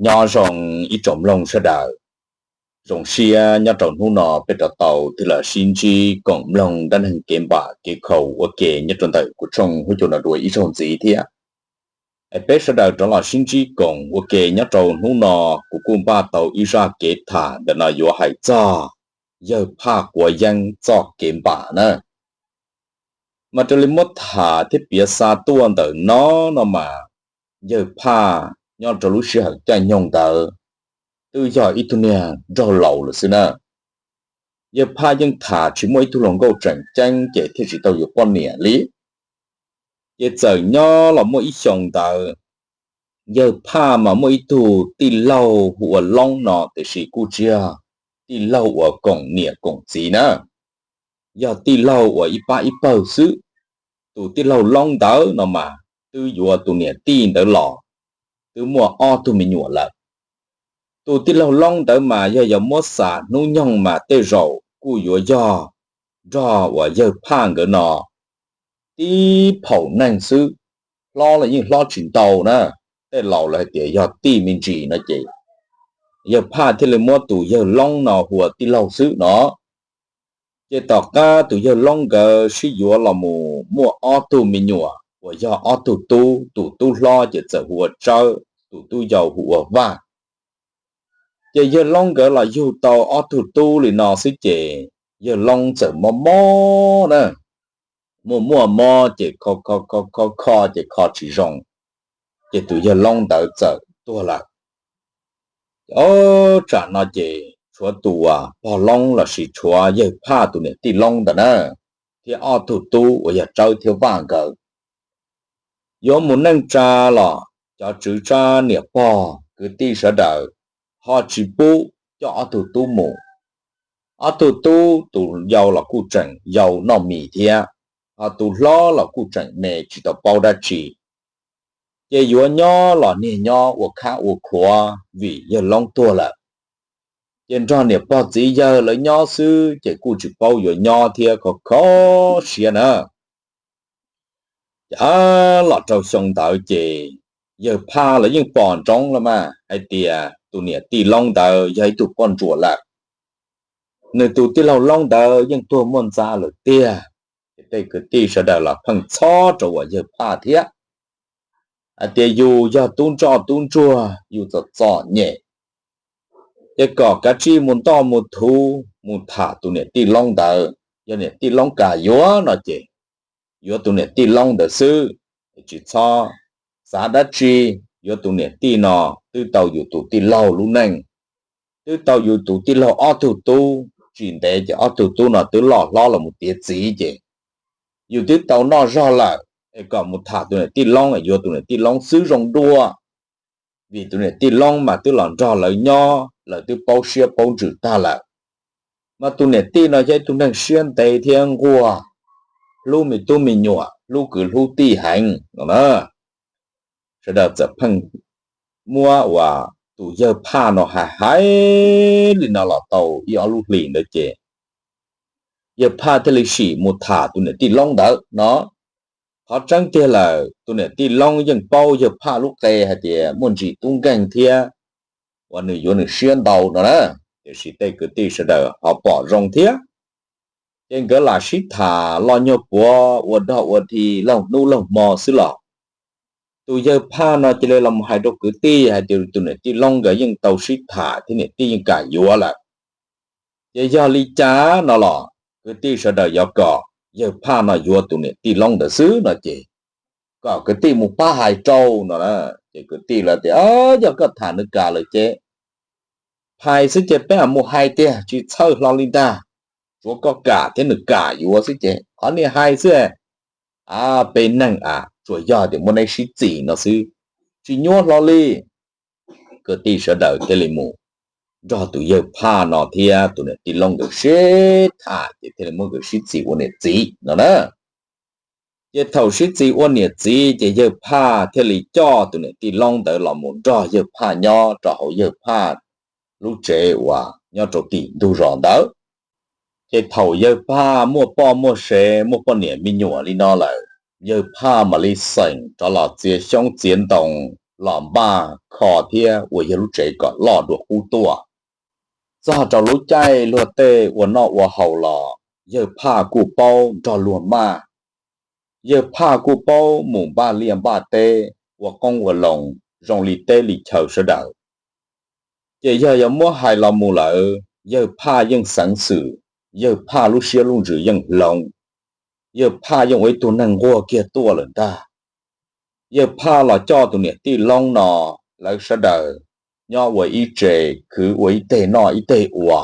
Nyob zoo ib tsoom mloog sawv daws, zoo siab nyob rau hnub no peb rov tau tig los sib ntsib koom mloog dab neeg kev npam kev khaum ua ke nyob rau ntawm kuv tshooj huab cua no dua ib zaug ntxiv thiab. Es peb sawv daws rov los sib ntsib koom ua ke nyob rau hnub no, kuv kuj npaj tau ib zaj kev tham ntawm no yuav hais txog yawg Phaj quav yeeb txoj kev npam na. Mas raws li muab tham thiab piav xa tuaj ntawm no no mas, yawg Phaj nyob rau lub sij hawm caij nyoog ntawd twb yog ib tug niag nraug laus lawm xwb na. Yawg Phaj yeej tham tsis muaj ib tug hluas nkauj tseem ceeb ces thiaj tsis tau yuav poj niam li. Ces txawm nyob los muaj ib xyoo ntawd, yawg Phaj mas muaj ib tug tij laug hu ua Loob no, tiam sis kuj tsis yog tij laug uas koom niam koom txiv na, yog tij laug uas ib pab ib pawg xwb. Tus tij laug Loob ntawd no mas twb yuav tus niam tij ntawd los, twb muaj ob tug me nyuam lawm. Tus tij laug Loob ntawd mas yog yuav muab xav hnub nyoog mas tej zaum kuj yuav yog nrog uas yawg Phaj nkawd no tib phaum neeg xwb, hlob los yeej hlob tsis ntau na, tej laus lawv hais tias yog tij me ntsis no ces yawg Phaj thiaj li muab tus yawg Loob no hu ua tij laug xwb no. Ces tom qab tus yawg Loob nkawd sib yuav los mus muaj ob tug me nyuam uas yog ob tug tub, tus tub hlob ces txawm hu ua Tsawb, tus tub yau hu ua Vaj. Ces yawg Loob nkawd los yug tau ob tug tub li no xwb ces yawg Loob txawm mob mob na, muaj muaj mob ces kho kho kho kho ces kho tsis zoo, ces tus yawg Loob ntawd txawm tuag lawm. Ob tsam no ces tshuav tus pog Loob lossis tshuav yawg Phaj tus niam tij Loob ntawd na, thiab ob tug tub uas yog Tsawb thiab Vaj nkawd yuav mus neej tsa los cov tswv tsab niam pog kwv tij sawv daws ho tsis pub coj ob tug tub mus. Ob tug tub tus yau los kuj tseem yau noj mis thiab, ho tus hlob los kuj tseem me tsis tau paub dab tsi. Ces yuav nyob los niag nyob ua khab ua khuav vim yawg Loob tuag lawm. Ces nrog niam pog txiv yawg lawv nyob xwb ces kuj tsis paub yuav nyob thiab kho kho siab na. Ces los rau xyoo ntawd ces yawg Phaj los yeej pom ntsoov los mas hais tias tus niam tij Loob ntawd yog ib tug poj ntsuam lawm. Nws tus tij laug Loob ntawd yeej tuag muaj ntxa lawm tiag. Ces tej kwv tij sawv daws los pheej txhob rau uas yawg Phaj thiab, hais tias yus yog tub ntsoj tub ntsuag, yus txom txom nyem, ces kom kav tsij mus ntoj mus thuv mus tham tus niam tij Loob ntawd. Yog niam tij Loob kam yuav no ces yuav tus niam tij Loob ntawd xwb, tsis txhob xav dab tsi. Yuav tus niam tij no twb tau yus tus tij laug lub neej, twb tau yus tus tij laug ob tug tub, tsis ntev ces ob tug tub no twb loj hlob los mus tiav txiv ces yus twb tau noj zog lawm, es kom mus tham tus niam tij Loob, yuav tus niam tij Loob xwb zoo dua. Vim tus niam tij Loob mas twb los nrog lawv nyob, lawv twb paub siab paub ntsws tag lawm. Mas tus niam tij no yog ib tug neeg siab ntev thiab nquag, hlub me tub me nyuam, hlub kwv hlub tij heev no na. Sawv daws txawm pheej muab uas tus yawg Phaj no hais hais li no los tau ib ob lub hlis ntawd ces yawg Phaj thiaj li sim mus tham tus niam tij Loob ntawd no. Qhov tseeb tiag lawm tus niam tij Loob yeej paub yawg Phaj lub qe hais tias muaj ntsis tub nkeeg thiab uas nws yuav nws siab ntau no na, tiam sis tej kwv tij sawv daws ho pom zoo thiab. Ces nkawd lam sib tham los nyuag puav ua dog ua dig laug hnub laug hmo xwb los tus yawg Phaj no cia li los hais rau kwv tij hais tias tus niam tij Loob nkawd yeej tau sib tham thiab niam tij yeej kam yuav lawm. Ces yog li cas no los kwv tij sawv daws yuav kom yawg Phaj no yuav tus niam tij Loob ntawd xwb no ces kom kwv tij mus pab hais rau no. Ces kwv tij lawv tias, Yog koj tham nws kam lawm ces hais xwb ces peb mus hais tiag, tsis txhawj hlo li ntag. Tsuav koj kam thiab nws kam yuav xwb ces qhov niag hais xwb. A, peb neeg a, tsuas yog tias muaj neb sib txim no xwb, tsis nyuaj hlo li. Kwv tij sawv daws thiaj li mus nrog tus yawg Phaj no thiab tus niam tij Loob nkawd sib tham ces thiaj li muab nkawd sib txim ua niam txiv no na. Ces thaum sib txis ua niam txiv ces yawg Phaj thiaj li coj tus niam tij Loob ntawd los mus nrog yawg Phaj nyob rau hauv yawg Phaj lub tsev uas nyob rau tim ntug zos ntawd. Ces thaum yawg Phaj muaj poj muaj sev, muaj poj niam me nyuam li no lawm, yawg Phaj mam li xeem rov los txiav xyoob txiav ntoo los npaj kho thiab ua yawg lub tsev kom loj dua qub tuaj. Txog rau lub caij luag tej ua noj ua haus los yawg Phaj kuj paub nrog luag maj. Yawg Phaj kuj paub mus npaj liaj npaj teb ua qoob ua loo zoo li teb li chaw sawv daws. Ces yog yuav muab hais los mus lawm, yawg Phaj yeej xeev xwm, yawg Phaj lub siab lub ntsws yeej hloov, yawg Phaj yeej ua ib tug neeg nquag kiag tuaj lawm ntag. Yawg Phaj los coj tus niam tij Loob no, lawv sawv daws nyob ua ib tse, khwv ua ib teg noj ib teg ua,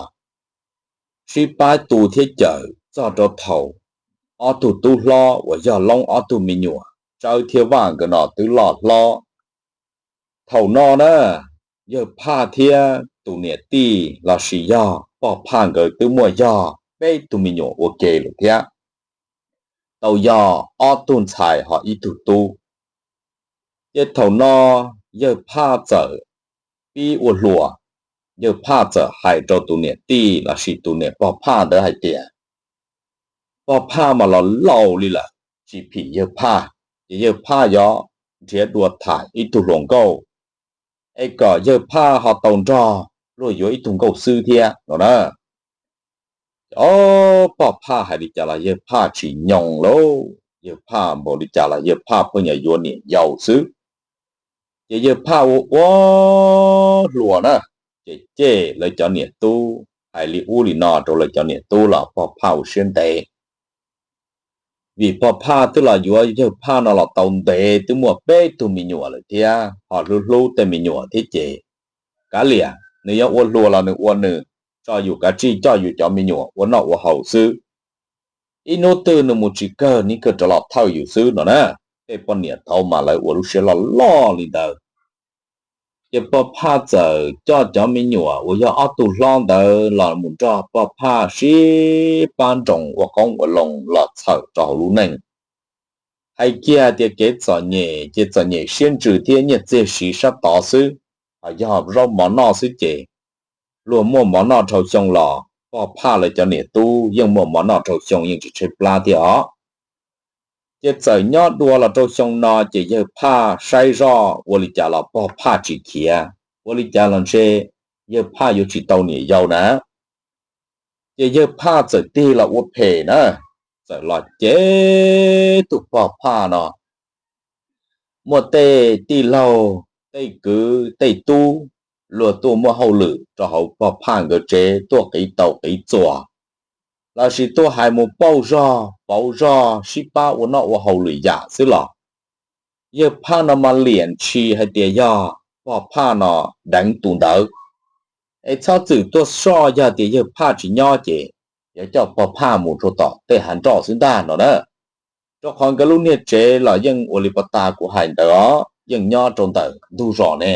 sib pab tu thiab cawm txog rau thaum ob tug tub hlob uas yog Loob ob tug me nyuam Tsawb thiab Vaj nkawd no twb loj hlob. Thaum no na, yawg Phaj thiab tus niam tij lossis yog pog Phaj nkawd twb muaj yog peb tug me nyuam ua ke lawm thiab, tau yog ob tug ntxhais ho ib tug tub. Ces thaum no yawg Phaj txawm pib ua hluas, yawg Phaj txawm hais rau tus niam tij lossis tus niam pog Phaj ntawd hais tias, pog Phaj mas los laus li lawm, tsis phim yawg Phaj, ces yawg Phaj yuav nrhiav dua tham ib tug hluas nkauj, es kom yawg Phaj ho tau nrog luag yuav ib tug nkauj xwb thiab no na. Ces pog Phaj hais li cas los yawg Phaj tsis nyoo lauj, yawg Phaj npaum li cas los yawg Phaj pheej yuav yuav niam yau xwb. Ces yawg Phaj ua ua hluas na, ces cem lawv cov niam tub, hais li ub li no rau lawv cov niam tub los pog Phaj ua siab ntev. Vim pog Phaj twb los yuav yawg Phaj no los tau ntev, twb muaj peb tug me nyuam lawm thiab ho hlub hlub tej me nyuam thiab ces kav liam, nws yuav ua hluas los nws ua nws, tso yus kav tsij coj yus cov me nyuam ua noj ua haus xwb. Ib hnub twg nws mus tsis kawg nws kawg rov los thawj yus xwb no na. Tej poj niam thaud mas lawv ua lub siab loj loj li ntawd. Ces pog Phaj txawm coj cov me nyuam uas yog ob tug hlob ntawd los mus nrog pog Phaj sib pab nroos ua qoob ua loo los txhawm rau hauv lub neej. Hais kiag tias kev txom nyem ces txom nyem siab ntsws thiab nyiaj txiag siv sab tod xwb, ho yog zaub mov noj xwb ces luag muaj mov noj dhau xyoo los pog Phaj lawv cov niam tub yeej muaj mov noj dhau xyoo yeej tsis tshaib plab thiab os. Ces txawm nyob dua los rau xyoo no ces yawg Phaj saib zoj ua li cas los pog Phaj tsis khiav, ua li cas los ntshe yawg Phaj yuav tsis tau niam yau na. Ces yawg Phaj txawm tig los ua phem na, txawm los cem tus pog Phaj no. Muaj tej tij laug, tej kwv tej tub, luag tuaj muaj hauj lwm rau hauv pog Phaj nkawd tsev tuaj qiv tau qiv txuas, lossis tuaj hais mus pauj zog pauv zog sib pab ua noj ua haus lwm yam xwb los yawg Phaj no mas liam ntshis hais tias yog pog Phaj no deev tus ntawd, es txhob txwm tuaj soj, yog tias yawg Phaj tsis nyob ces yuav coj pog Phaj mus rau tom tej hav nroj xwb ntag no na. Rau qhov nkawd lub niag tsev los yeej ua li pog tas kuv hais ntawd os, yeej nyob rau ntawm ntug zos ne.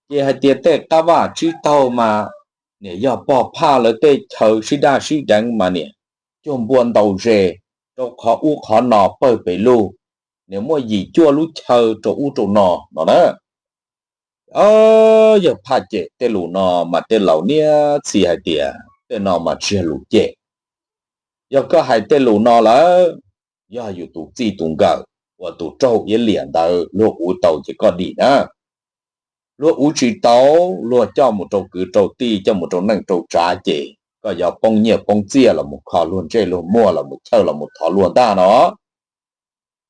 Ces hais tias tej qab vaj tsib taug mas niam yog pog Phaj lawv tej chaw sib daj sib deev mas niam cuag npua ntaus zes rau qhov ub qhov no pawg pes lug, niam muaj yim cuaj lub chaw rau ub rau no no na. Yawg Phaj cem tej lus no mas tej laus niaj txhis hais tias tej no mas tsis yog lus cem. Yog koj hais tej lus no lawm, yog yus tus txij tus nkawm uas tus raug iab liam ntawd luag uv tau ces koj dim na. Luag uv tsis tau, luag coj mus rau kwv rau tij, coj mus rau neej rau tsav ces koj yuav poob nyiaj poob txiaj los mus kho luag ntsej luag muag los mus chawj los mus thov luag ntag no.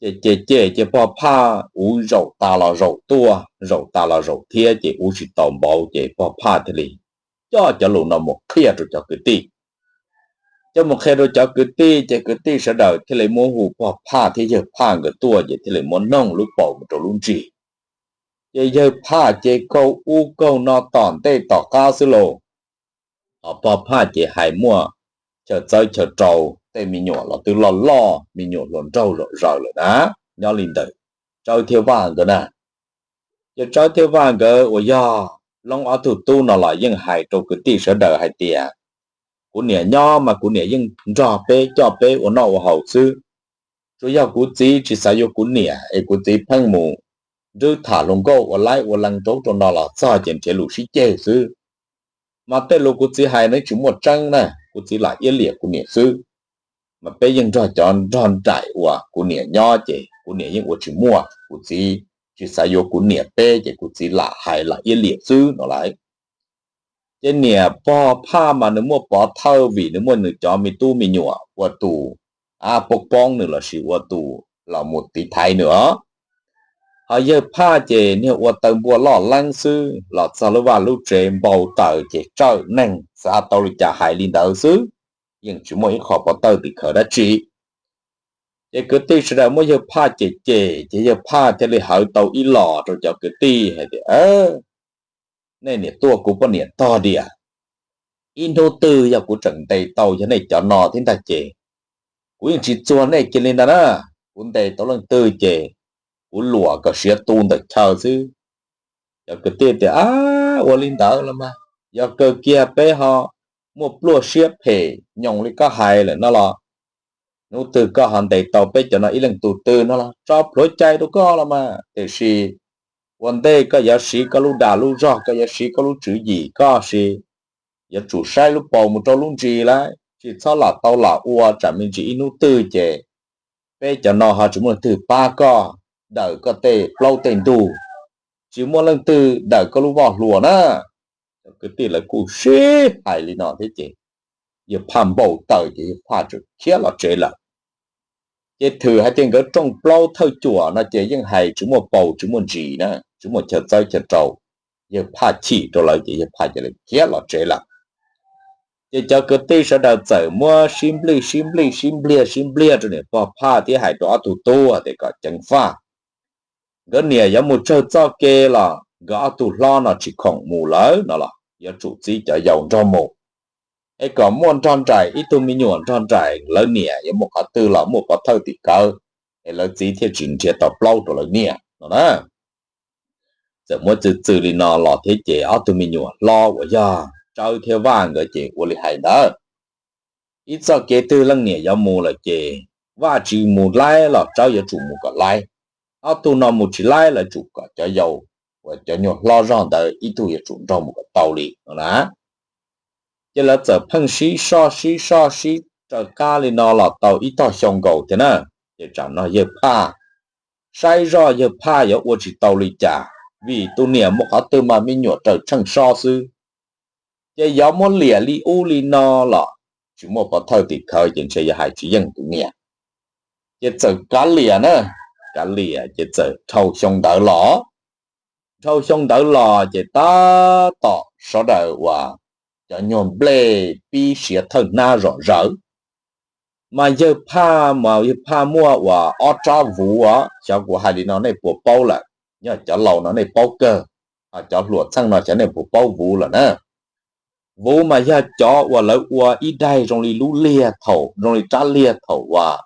Ces ces ces ces pog Phaj uv zaum tas los zaum tuaj, zaum tas los zaum thiab ces uv tsis tau npaum ces pog Phaj thiaj li coj cov lus no mus qhia rau cov kwv tij. Coj mus qhia rau cov kwv tij ces kwv tij sawv daws thiaj li muab hu pog Phaj thiab yawg Phaj nkawd tuaj ces thiaj li muab noog lub paus mus rau lub ntsis. Ces yawg Phaj ces kaug ub kaug no tom ntej tom qab xwb lauj. Ho pog Phaj ces hais muaj chaw txawb chaw rau, tej me nyuam los twb loj loj, me nyuam hluas nraug zom zaws lawm na, nyob li ntawm Tsawb thiab Vaj nkawd na. Ces Tsawb thiab Vaj nkawd uas yog Loob ob tug tub no los yeej hais rau kwv tij sawv daws hais tias, kuv niam nyob mas kuv niam yeej nrog peb coj peb ua noj ua haus xwb. Tsuas yog kuv txiv tsis xav yuav kuv niam es kuv txiv pheej mus nrwb tham hluas nkauj ua laib ua lees rau ub rau no los txog ces nrhiav lus sib ceg xwb. Mas tej lus kuv txiv hais nws tsis muaj tseeb na, kuv txiv lam iab liam kuv niam xwb. Mas peb yeej nrog cov nrog nraim uas kuv niam nyob ces kuv niam yeej ua tsis muaj, kuv txiv tsis xav yuav kuv niam peb ces kuv txiv lam hais lam iab liam xwb no lauj. Ces niam pog Phaj mas nws muaj pov thawj vim nws muaj nws cov me tub me nyuam ua tus poob poob nws lossis ua tus los mus tiv thaiv nws os. Ho yawg Phaj ces niag ua taw npua loj leeb xwb los txog lub vaj lub tsev npau taws ces tsawm neeg xav tau li cas hais li ntawd xwb, yeej tsis muaj ib qho pov thawj tim khawv dab tsi. Ces kwv tij sawv daws muab yawg Phaj cem cem ces yawg Phaj thiaj li hawv tau ib los rau cov kwv tij hais tias, nej niam tuaj kuv poj niam tog diam, ib hnub twg yog kuv tseem ntes tau yog nej cov no thiab ntag ces kuv yeej tsis txuag nej kiag li ntag na. Kuv ntes tau leej twg ces kuv luam kom siav tu ntawm chaw xwb. Cov kwv tij tias, ab, ua li ntawd los mas yog kawg kiag peb ho muaj pluaj siab phem nyoos li koj hais lawm no los, hnub twg koj ho ntes tau peb cov no ib leej tug twg no los tso plhuav cai rau koj los mas. Tiam sis ua ntej koj yuav siv koj lub dag lub zog, koj yuav siv koj lub tswv yim koj sis yuav tsum saib lub paus mus rau lub ntsis lauj, tsis txhob lam tau lam ua tsam me ntsis ib hnub twg ces peb cov no ho tsis muaj leej twg pab koj, dawm koj tej plaub tej ntug, tsis muaj leej twg dawm koj lub voj hlua na. Cov kwv tij lawv kuj sib hais li no thiab ces yawg Phaj npau taws ces yawg Phaj txawm khiav los tsev lawm. Ces thwm hais tias nkawd rooj plaub thawj cuam no ces yeej hais tsis muaj paus tsis muaj ntsis na, tsis muaj chaw txawb chaw rau. Yawg Phaj chim rau lawv ces yawg Phaj cia li khiav los tsev lawm. Ces cov kwv tij sawv daws txawm muab sib nplij sib nplij sib npliag sib npliag rau niam pog Phaj thiab hais rau ob tug tub tias kom ceev faj. Nkawd niam yuav mus tsawg txoj kev los nkawd ob tug hlob no tsis khoom mus lawm no los yuav tsum txib cov yau nrog mus, es kom muaj nrog nraim ib tug me nyuam nrog nraim lawv niam yuav muaj qhov twg los muaj pov thawj tim khawv, es lawv txiv thiaj tsis nrhiav tau plaub rau lawv niam no na. Txawm muab txwv txwm li no los thiab ces ob tug me nyuam hlob uas yog Tsawb thiab Vaj nkawd ces ua li hais ntawd. Ib txoj kev twg leej niam yuav mus lawm ces Vaj tsis mus laib los Tsawb yuav tsum mus kom laib. Ob tug no mus tsis laib lawv tsum kom cov yau uas cov nyuag hlob zog ntawd ib tug yuav tsum nrog mus kom tau li no na. Ces lawv txawm pheej sib soj sib soj sib raws qab li no los tau ib tog xyoo nkaus thiab na. Ces tsam no yawg Phaj saib zoj yawg Phaj yuav ua tsis tau li cas, vim tus niam mus qhov twg mas me nyuam raws tsheej sob xwb. Ces yuav muab liam li ub li no los tsis muaj pov thawj tim khawv ces ntshe yuav hais tsis yeej tus niam. Ces txawm kav liam na, kav liam ces txawm dhau xyoo ntawd los. Dhau xyoo ntawd los ces tab tom sawv daws uas cov nyuag nplej pib siav thawj hnab zom zaws. Mas yawg Phaj, mas yawg Phaj muaj uas ob rab vuv os, xyov kuv hais li no nej puas paub lawm, yog cov laus no nej paub kawg, cov hluas txheej no xyov nej puas paub vuv lawm na. Vuv mas yog cov uas lawv ua ib daig zoo li lub liag thaum, zoo li rab liag thaum uas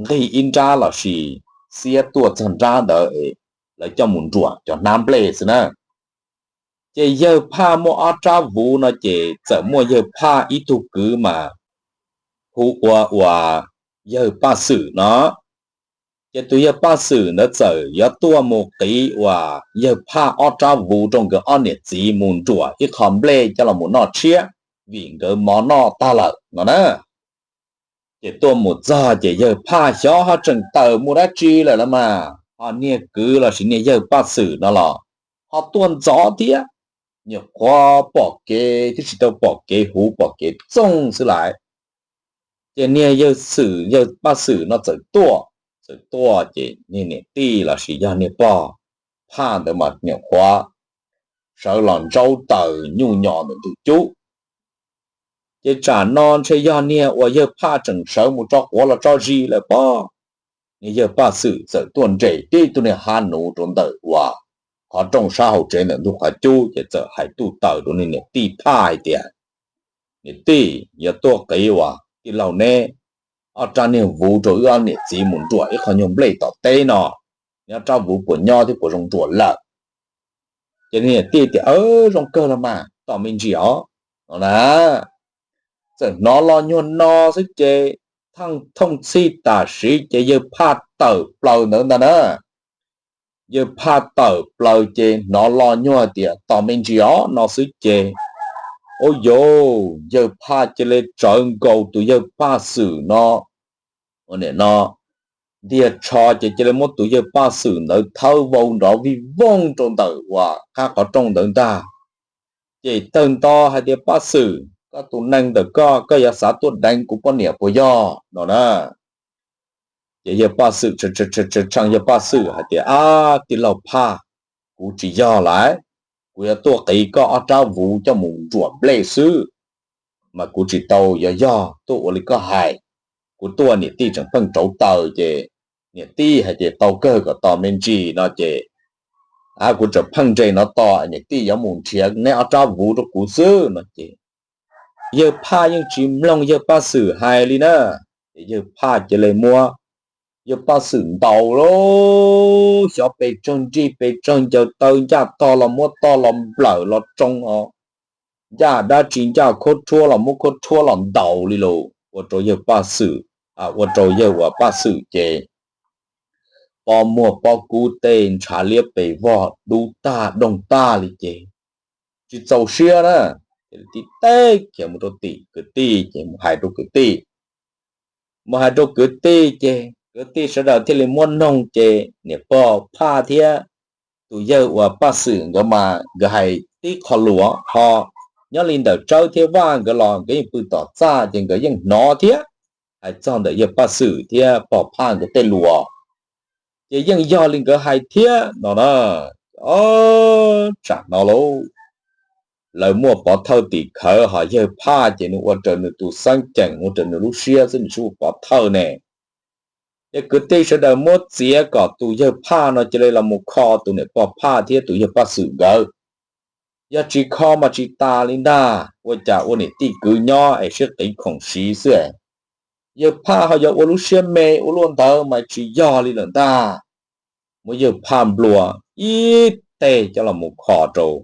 nqig ib nrab lossis xiab tuaj txog nrab ntawd es lawv coj mus nruam cov hnab nplej xwb na. Ces yawg Phaj muaj ob rab vuv no ces txawm muaj yawg Phaj ib tug kwv mas hu ua uas yawg Paj Xwm no. Ces tus yawg Paj Xwm ntawd txawm yuav tuaj mus qiv uas yawg Phaj ob rab vuv rau nkawd ob niam txiv mus nruam ib qho nplej coj los mus noj tshiab, vim nkawd mov noj tag lawm no na. Ces tuaj mus txog ces yawg Phaj xyov ho tseem tawm mus dab tsi lawm los mas, ho niag kwv lossis niag yawg Paj Xwm no los ho tuaj ntxov thiab, nyuam qhuav pom kev thiab tsis tau pom kev huv pom kev txooj xwb lawm. Ces niag yawg Xwm, yawg Paj Xwm no txawm tuaj, txawm tuaj ces niag niam tij lossis yog niag pog Phaj ntawd mas nyuam qhuav sawv los ntsaub taws nyuj nyo ntawm ntug cub. Ces tsam no ntshe yog niag uas yawg Phaj tseem sawv mus tso quav los tso zis lawm pob. Niag yawg Paj Xwm txawm tuaj nres tib tug niag hab nuv rau ntawm uas qhov rooj sab hauv tsev ntawm ntug qhov cub ces txawm hais tuj tawm rau niag niam tij Phaj hais tias, Niam tij, yuav tuaj qiv uas tij laug neb ob rab niag vuv rau wb ob niam txiv mus nruam ib qho nyuag nplej tom teb no, neb ob rab vuv puas nyob thiab puas zoo nruam lawm? Ces niag niam tij tias, Zoo kawg los mas, tos me ntsis os, no na. Txawm hnov lo nyuag no xwb ces thooj txhij tam sim ces yawg Phaj tawm plaws ntawd ntag na. Yawg Phaj tawm plaws ces hnov lo nyuag tias, Tos me ntsis os, no xwb ces, ua yauv, yawg Phaj cia li tsawv nkaus tus yawg Paj Xwm no, ua niam no, ntiag tsho ces cia li muab tus yawg Paj Xwm ntawd thawb vau nrov vij voog rau ntawm uas qab qhov rooj ntawd ntag. Ces tawg nto hais tias, Paj Xwm, koj tus neeg ntawm koj, koj yuav xav tuaj deev kuv poj niam puas yog? No na. Ces yawg Paj Xwm tshee yawg Paj Xwm hais tias, Ab, tij laug Phaj, kuv tsis yog lawm. Kuv yuav tuaj qiv koj ob rab vuv coj mus nruam nplej xwb, mas kuv tsis tau yuav yog tuaj ua li koj hais. Kuv tuaj niam tij tseem pheej rauv taws ces niam tij hais tias tau kawg kom tos me ntsis no ces, a, kuv tseem pheej nres no tos niam tij yuav mus nrhiav neb ob rab vuv rau kuv xwb no ces yawg Phaj yeej tsis mloog yawg Paj Xwm hais li na. Ces yawg Phaj cia li muab yawg Paj Xwm ntaus lauj, xyov pes tsawg nrig pes tsawg ncaws taw, ncaj tog los muab tog los nplawm los tsoo os, ncaj dab tsi ncaj khaub rhuab los muab khaub rhuab los ntaus li lawm, ua rau yawg Paj Xwm, ua rau yawg uas Paj Xwm ces pob muag pob kub tej ntshav liab pes vog dub tag doog tag li ces tsis txaus siab na, ces tib teb khiav mus rau tim kwv tij ces mus hais rau kwv tij. Mus hais rau kwv tij ces kwv tij sawv daws thiaj li muab noog ces niam pog Phaj thiab tus yawg uas Paj Xwm nkawd mas nkawd hais tib qho lus ho, nyob li ntawm Tsawb thiab Vaj nkawd los nkawd yeej pw tom txaj ces nkawd yeej hnov thiab, hais txog ntawm yawg Paj Xwm thiab pog Phaj nkawd tej lus ces yeej yog li nkawd hais thiab no na. Tsam no lauj, lawv muaj pov thawj tim khawv ho yawg Phaj ces nws ua raws nws tus xeeb ceem, ua raws nws lub siab xwb, nws tsis ua pov thawj ne. Ces kwv tij sawv daws muab txiav kom tus yawg Phaj no cia li los mus kho tus niam pog Phaj thiab tus yawg Paj Xwm nkawd. Yog tsis kho mas tsis tas li ntag, ua cas ua niam tij kwv nyob es sib qiv khoom siv xwb. Yawg Phaj ho yog ua lub siab me ua luaj ntawd mas tsis yog li lawm ntag. Muab yawg Phaj nplua ib teg coj los mus kho rau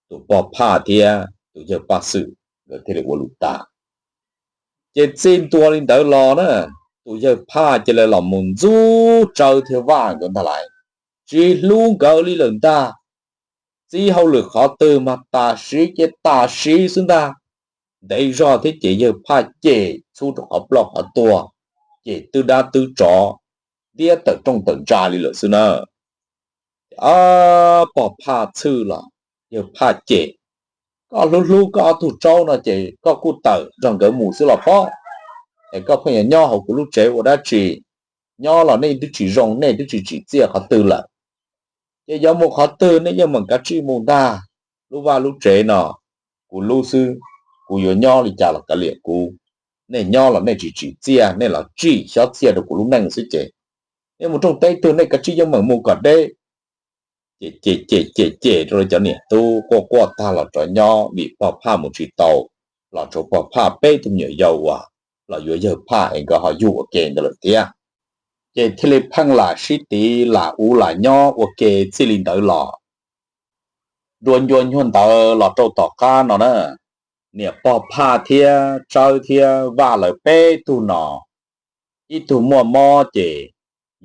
tus pog Phaj thiab tus yawg Paj Xwm, nkawd thiaj li ua lus tas. Ces txij ntua li ntawd los na, tus yawg Phaj cia li los mus ntxub Tsawb thiab Vaj nkawd ntag lauj, tsis hlub nkawd li lawm ntag. Txib hauj lwm qhov twg mas tas siv ces tas siv xwb ntag. Ntev zog thiab ces yawg Phaj cem txhub rau qhov ploj qhov tuag, cem twb dab twb tsov, ntiab tawm rooj tawm ntsa li lawm xwb na. Pog Phaj txhwj los yawg Phaj cem, koj hlub hlub koj ob tug tsaub no ces koj kuj tawm nrog nkawd mus xwb los pob, es koj pheej yuav nyob hauv kuv lub tsev ua dab tsi? Nyob los nej twb tsis zoo, nej twb tsis tsim txiaj qhov twg lawm. Ces yuav mus qhov twg nej yeej meem kav tsij mus ntag. Lub vaj lub tsev no kuv lub xwb, kuv yuav nyob li cas los kav liam kuv. Nej nyob los nej tsis tsim txiaj, nej los tsim xyob txiaj rau kuv lub neej xwb ces nej mus rooj teb twg nej kav tsij yeej meem mus kom deb. Ces cem cem cem cem rau lawv cov niam tub quaj quaj tag los rov nyob vim pog Phaj mus tsis tau, los tshuav pog Phaj peb tug me nyuam yaus uas los yuav yawg Phaj es nkawd ho yug ua ke ntawd lawm thiab. Ces thiaj li pheej lam sib tiv lam ua lam nyob ua ke txij li ntawd los. Dua ncua nyuag ntawd los rau tom qab no na, niam pog Phaj thiab Tsawb thiab Vaj lawv peb tug no, ib tug muaj mob ces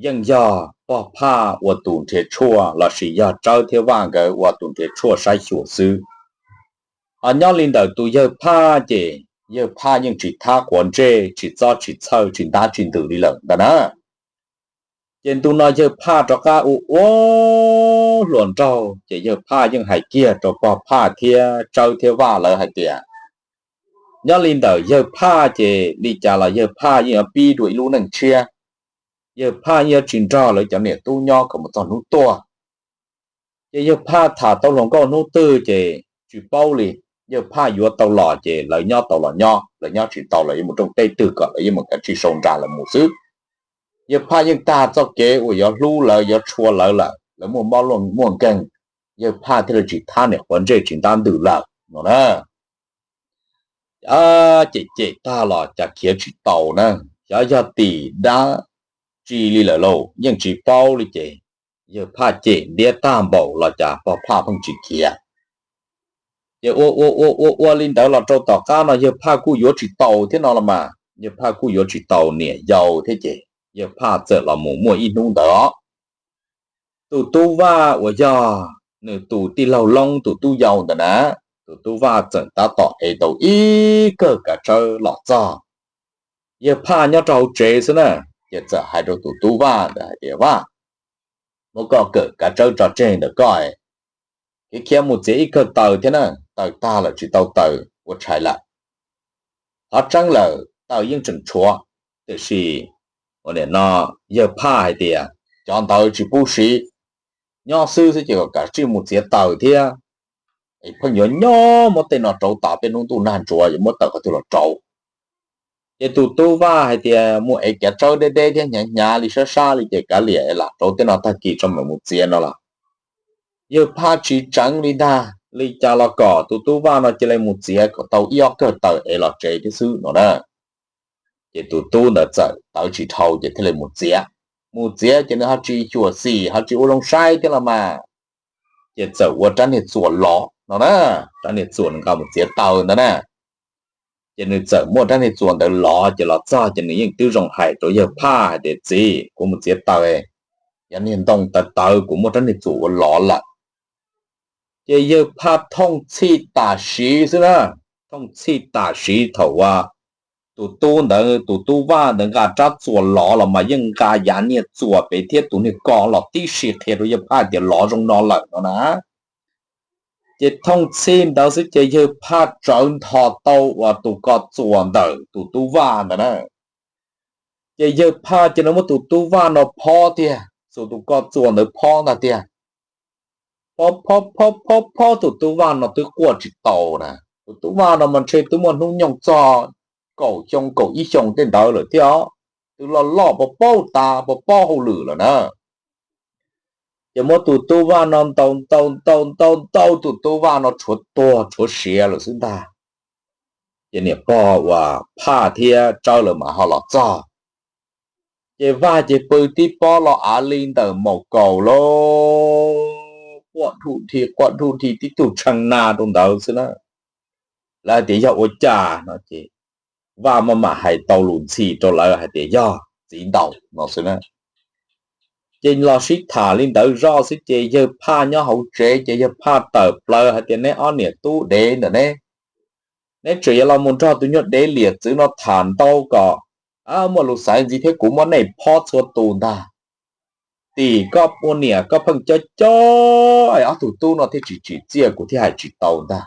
yeej yog pog Phaj ua tus nrhiav tshuaj lossis yog Tsawb thiab Vaj nkawd ua tus nrhiav tshuaj saib xyuas xwb. Ho nyob li ntawm tus yawg Phaj ces yawg Phaj yeej tsis thab quav ntsej, tsis txob tsis txhawj, tsis ntab tsis ntws li lawm ntag na. Ces ntu no yawg Phaj rov qab ua ua hluas nraug ces yawg Phaj yeej hais kiag rau pog Phaj thiab Tsawb thiab Vaj lawv hais tias, nyob li ntawm yawg Phaj ces li cas los yawg Phaj yeej yuav pib dua ib lub neej tshiab. Yawg Phaj yeej yuav tsis nrog lawv cov niam tub nyob kom mus txog hnub tuag. Ces yawg Phaj tham tau hluas nkauj hnub twg ces tsis paub li. Yawg Phaj yuav tau los ces lawv nyob tau los nyob, lawv nyob tsis tau lawv yuav mus rooj teb twg kom lawv yeej mus kav tsij sau nra lawv mus xwb. Yawg Phaj yeej tag txoj kev uas yuav hlub lawv yuav tshua lawv lawm, lawv muaj mob muaj nkeeg, yawg Phaj thiaj li tsis thab niam quav ntsej tsis ntab ntws lawm no na. Cem cem tag los cas khiav tsis tau na, xyov yog tim dab tsi li lawm lauj, yeej tsis paub li ces yawg Phaj cem ntiab tag npaum los cas pog Phaj pheej tsis khiav. Ces ua ua ua ua ua li ntawd los rau tom qab no yawg Phaj kuj yuav tsis tau thiab no los mas, yawg Phaj kuj yuav tsis tau niam yau thiab ces yawg Phaj txawm los mus muaj ib hnub ntawd os, tus tub Vaj uas yog nws tus tij laug Loob tus tub yau ntawd na, tus tub Vaj txawm tab tom ev tau ib kawm kav tsawb los txog. Yawg Phaj nyob rau hauv tsev xwb na, ces txawm hais rau tus tub Vaj ntawd hais tias, Vaj, muab koj kawm kav tsawb tso tseg ntawm koj, kev khiav mus txiav ib kawm taws thiab na, taws tag lawm tsis tau taws ua tshais lawm. Qhov tseeb lawm taws yeej tseem tshuav, tiam sis ua niam no yawg Phaj hais tias cov ntawd tsis pub siv, nyob xwb xwb ces kom kav tsij mus txiav taws thiab, es pheej yuav nyob muab tej no rauv tas peb hnub ntuj nag ntsuav yuav muab taws qhov twg los rauv. Ces tus tub Vaj hais tias mus ev kav tsawb deb deb thiab hnyav hnyav li sab sab li ces kav liam lam rauv tej no tag kis tso mam mus txiav no los. Yawg Phaj tsis tseev li ntag, li cas los kom tus tub Vaj no cia li mus txiav kom tau ib ob kawm taws ev los tsev thiab xwb no na. Ces tus tub ntawd txawm tawv tsis dhau ces thiaj li mus txiav. Mus txiav ces nws ho tsis xyuam xim ho tsis ua zoo saib thiab los mas, ces txawm ua rab niag txuas lov no na, rab niag txuas nws nqa mus txiav taws ntawd na. Ces nws txawm muab rab niag txuas ntawd lov ces los txog ces nws yeej twb zoo hais rau yawg Phaj hais tias, Txiv, kuv mus txiav taws, yog niag ntoo tawv tawv, kuv muab rab niag txuas ua lov lawm. Ces yawg Phaj thooj txhij tam sim xwb na, thooj txhij tam sim thaum uas tus tub ntawd, tus tub Vaj ntawd nqa rab txuas lov los mas yeej nqa yav niag txuas pem thiab tus niag ko los tib si qhia rau yawg Phaj tias lov zoo no lawm no na. Ces thooj txhij ntawd xwb ces yawg Phaj tsawv ntho tau uas tus ko txuas ntawm tus tub Vaj ntawd na. Ces yawg Phaj ces nws muab tus tub Vaj no phob tiag, xuas tus ko txuas ntawd phob ntag tiag. Phob phob phob phob phob tus tub Vaj no twb quaj tsis tau na. Tus tub Vaj no mas ntshe twb muaj hnub nyoog txog kaum xyoo kaum ib xyoo tej ntawd lawm thiab os. Twb loj loj pos paub tas pos paub hauj lwm lawm na. Ces muab tus tub Vaj no ntaus ntaus ntaus ntaus ntaus tus tub Vaj no tshuav tuag tshuav siav lawm xwb ntag. Ces niam pog uas Phaj thiab Tsawb lawv mas ho los txog. Ces Vaj ces pw tib pob los av li ntawm maum kaus lauj, quaj dhuj dhi quaj dhuj dhi tib tug tshee na rau ntawd xwb na. Lawv hais tias yog ua cas no ces Vaj maj mam hais tau lus ntxhi rau lawv hais tias yog txiv ntaus no xwb na. Ces los sib tham li ntawd zoj xwb ces yawg Phaj nyob hauv tsev ces yawg Phaj tawm plaws hais tias neb ob niam tub dev ntawm neb, neb tseem yuav los mus nrog tus nyuag dev liam txwv no tham ntau kom muaj lus xaiv ntxiv thiab kuv muab nej phob txhua tus ntag. Tim koj ua niam koj pheej cob cob es ob tug tub no thiaj tsis tsim txiaj kuv thiaj hais tsis tau ntag.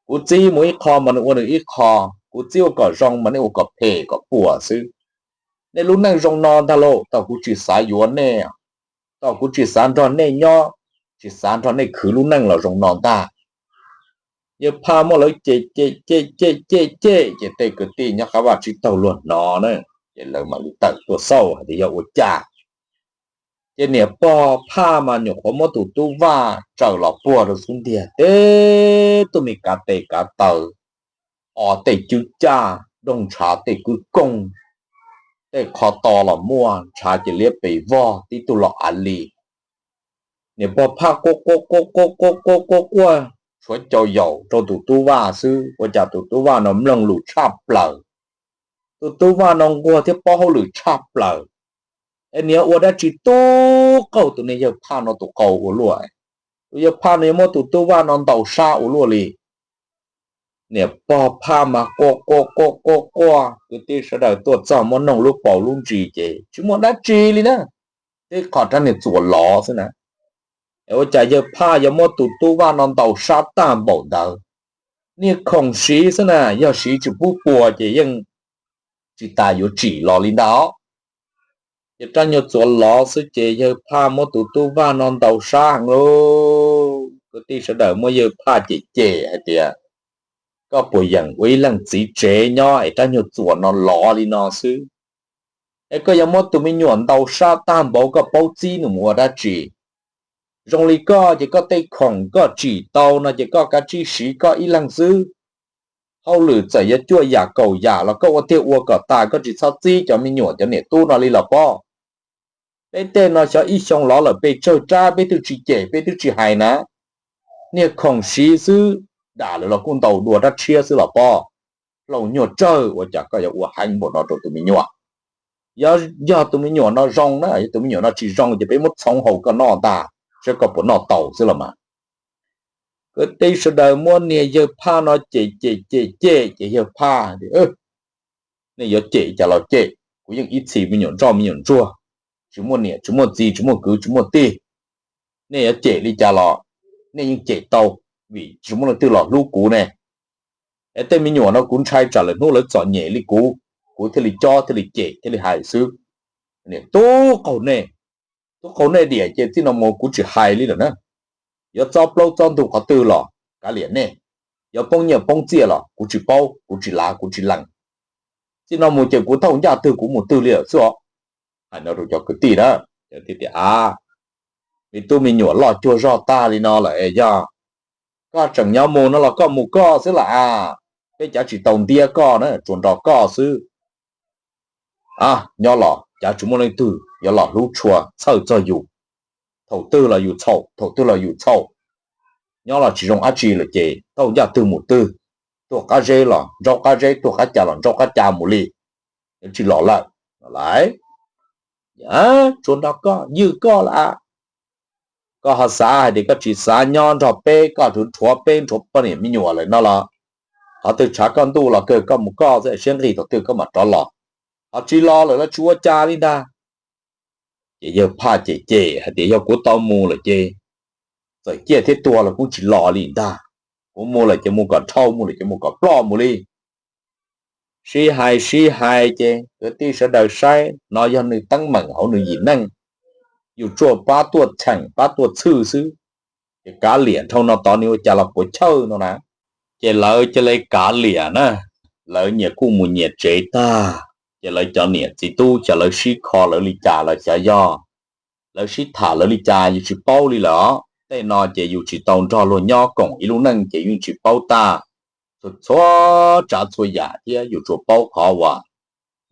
Kuv txib mus ib qho mas nws ua nws ib qho, kuv txib ua kom zoo mas nej ua kom phem kom puas xwb. Nej lub neej zoo no ntag lauj, tau kuv tsis xav yuav nej, tau kuv tsis xav nrog nej nyob, tsis xav nrog nej khwv lub neej los zoo no ntag. Yawg Phaj muab lawv cem cem cem cem cem cem ces tej kwv tij nyob qab vaj tsib taug luag hnov na, ces lawv mam li tawm tuaj xauj hais tias yog ua cas. Ces niam pog Phaj mas nyuam qhuav muab tus tub Vaj tsaws los puag rau xub ntiag, teb tug me kav tes kav taw, o tej cwb caj doog ntshav tej kwj kooj, tej qho to los muaj ntshav ces liab pes vog tib tug los av li. Niam pog Phaj quaj quaj quaj quaj quaj quaj quaj quaj tshuav cau yaum rau tus tub Vaj xwb, ua cas tus tub Vaj no mloog lus tshaj plaws. Tus tub Vaj no nquag thiab paub hauj lwm tshaj plaws. Es niam ua dab tsi tub qaug tus niag yawg Phaj no tus qau ua luaj, tus yawg Phaj no yuav muab tus tub Vaj no ntaus sab ua luaj li. Niam pog Phaj mas quaj quaj quaj quaj quaj, kwv tij sawv daws tuaj txog muab noog lub paus lub ntsis ces tsis muaj dab tsi li na, tib qho rab niag txuas lov xwb na. Es ua cas yawg Phaj yuav muab tus tub Vaj no ntaus sab tag npaum ntawd? Niag khoom siv xwb na, yog siv tsis pub puas ces yeej tsis tas yuav tsim los li ntag. Ces rab nyuag txuas lov xwb ces yawg Phaj muab tus tub Vaj no ntaus sab heev lauj. Kwv tij sawv daws muab yawg Phaj cem cem hais tias, koj puas yeem ua ib leej txiv tsev nyob es rab nyuag txuas no lov li no xwb? Es koj yuav muab tus me nyuam ntaus sab tag npaum koj paub txib nws mus ua dab tsi? Zoo li koj ces koj tej khoom koj tsim tau no ces koj kav tsij siv koj ib leeg xwb. Hauj lwm txawm yuav cuaj yam kaum yam los koj ua tiag ua kom tas, koj tsis txhob txib cov me nyuam cov niam tub no li los pob. Peb tej no xyov ib xyoo lov lawm pes tsawg rab peb twb tsis cem peb twb tsis hais na. Niag khoom siv xwb, dam lawv los kuj ntaus dua rab tshiab xwb los pob. Hlau nyuag tsawg ua cas koj yuav ua heev npaum no rau tus me nyuam? Yog, yog tus me nyuam no zoo na, yog tus me nyuam no tsis zoo ces peb muab txhoov haus koj noj ntag, saib koj puas noj tau xwb los mas. Kwv tij sawv daws muab niag yawg Phaj no cem cem cem cem ces yawg Phaj, nej yuav cem cas los cem, kuv yeej ib txhis me nyuam ntsoj me nyuam ntsuag, tsis muaj niam tsis muaj txiv tsis muaj kwv tsis muaj tij. Nej yuav cem li cas los nej yeej cem tau, vim tsis muaj leej twg los hlub kuv ne. Es tej me nyuam no kuv ntshai tsam lawv hnub lawv txom nyem li kuv, kuv thiaj li cob thiaj li cem thiaj li hais xwb. Niam tub qaug nej, tub qaug nej diam ces txij no mus kuv tsis hais li lawm na. Yuav txob plaub txob ntug qhov twg los kav liam nej, yuav poob nyiaj poob txiaj los kuv tsis paub kuv tsis lav kuv tsis lees. Txij no mus ces kuv thauj ncaj twg kuv mus twg li lawm xwb os. Hais no rau cov kwv tij na, tias a, me tub me nyuam loj cuag zog tag li no lawm es yog koj tseem nyob mus no los koj mus koj xwb las as, peb cav tsis tau ntiab koj na, tsuas nrog koj xwb. A, nyob los cav tsis muaj leej twg yuav los hlub tshua txhawj txog yus, thaum twg los yus txhaum thaum twg los yus txhaum. Nyob los tsis zoo dab tsi lawm ces thauj ncaj twg mus twg, tuag qab zeb los ntsaub qab zeb, tuag qab ca los ntsaub qab ca mus li, yuav tsis los lawm. Lais, tsuas nrog koj ywj koj las. Koj ho xav hais tias koj tsis xav nyob nrog peb, koj rhuav rhuav peb nrhuav poj niam me nyuam lawm no los, qhov twg tshav koj ntuj los kawg koj mus koj xwb, siab nqig thaum twg koj mam rov los. Ho tsis los lawm los tsis ua cas li ntag. Ces yawg Phaj cem cem hais tias yog kuv tau mus lawm ces txawm ciaj thiab tuag los kuv tsis los li ntag. Kuv mus lawm ces mus kom dhau, mus lawm ces mus kom ploj mus li. Sib hais sib hais ces kwv tij sawv daws saib no yog nws teeb meem hauv nws yim neej, yus tsuas pab tuaj cheem pab tuaj txhwj xwb. Ces kav liam dhau no tod nws ua cas los puas chawj no na. Ces lawv cia li kav liam na, lawv nyias kuj mus nyias tsev tag. Ces lawv cov niam txiv tub ces lawv sib kho lawv li cas lawv xav yog, lawv sib tham lawv li cas yus tsis paub li lawm os. Tej no ces yus tsis tau nrog luag nyob koom ib lub neej ces yeej tsis paub tag txhua tsav txhua yam thiab, yus tsuas paub qhov uas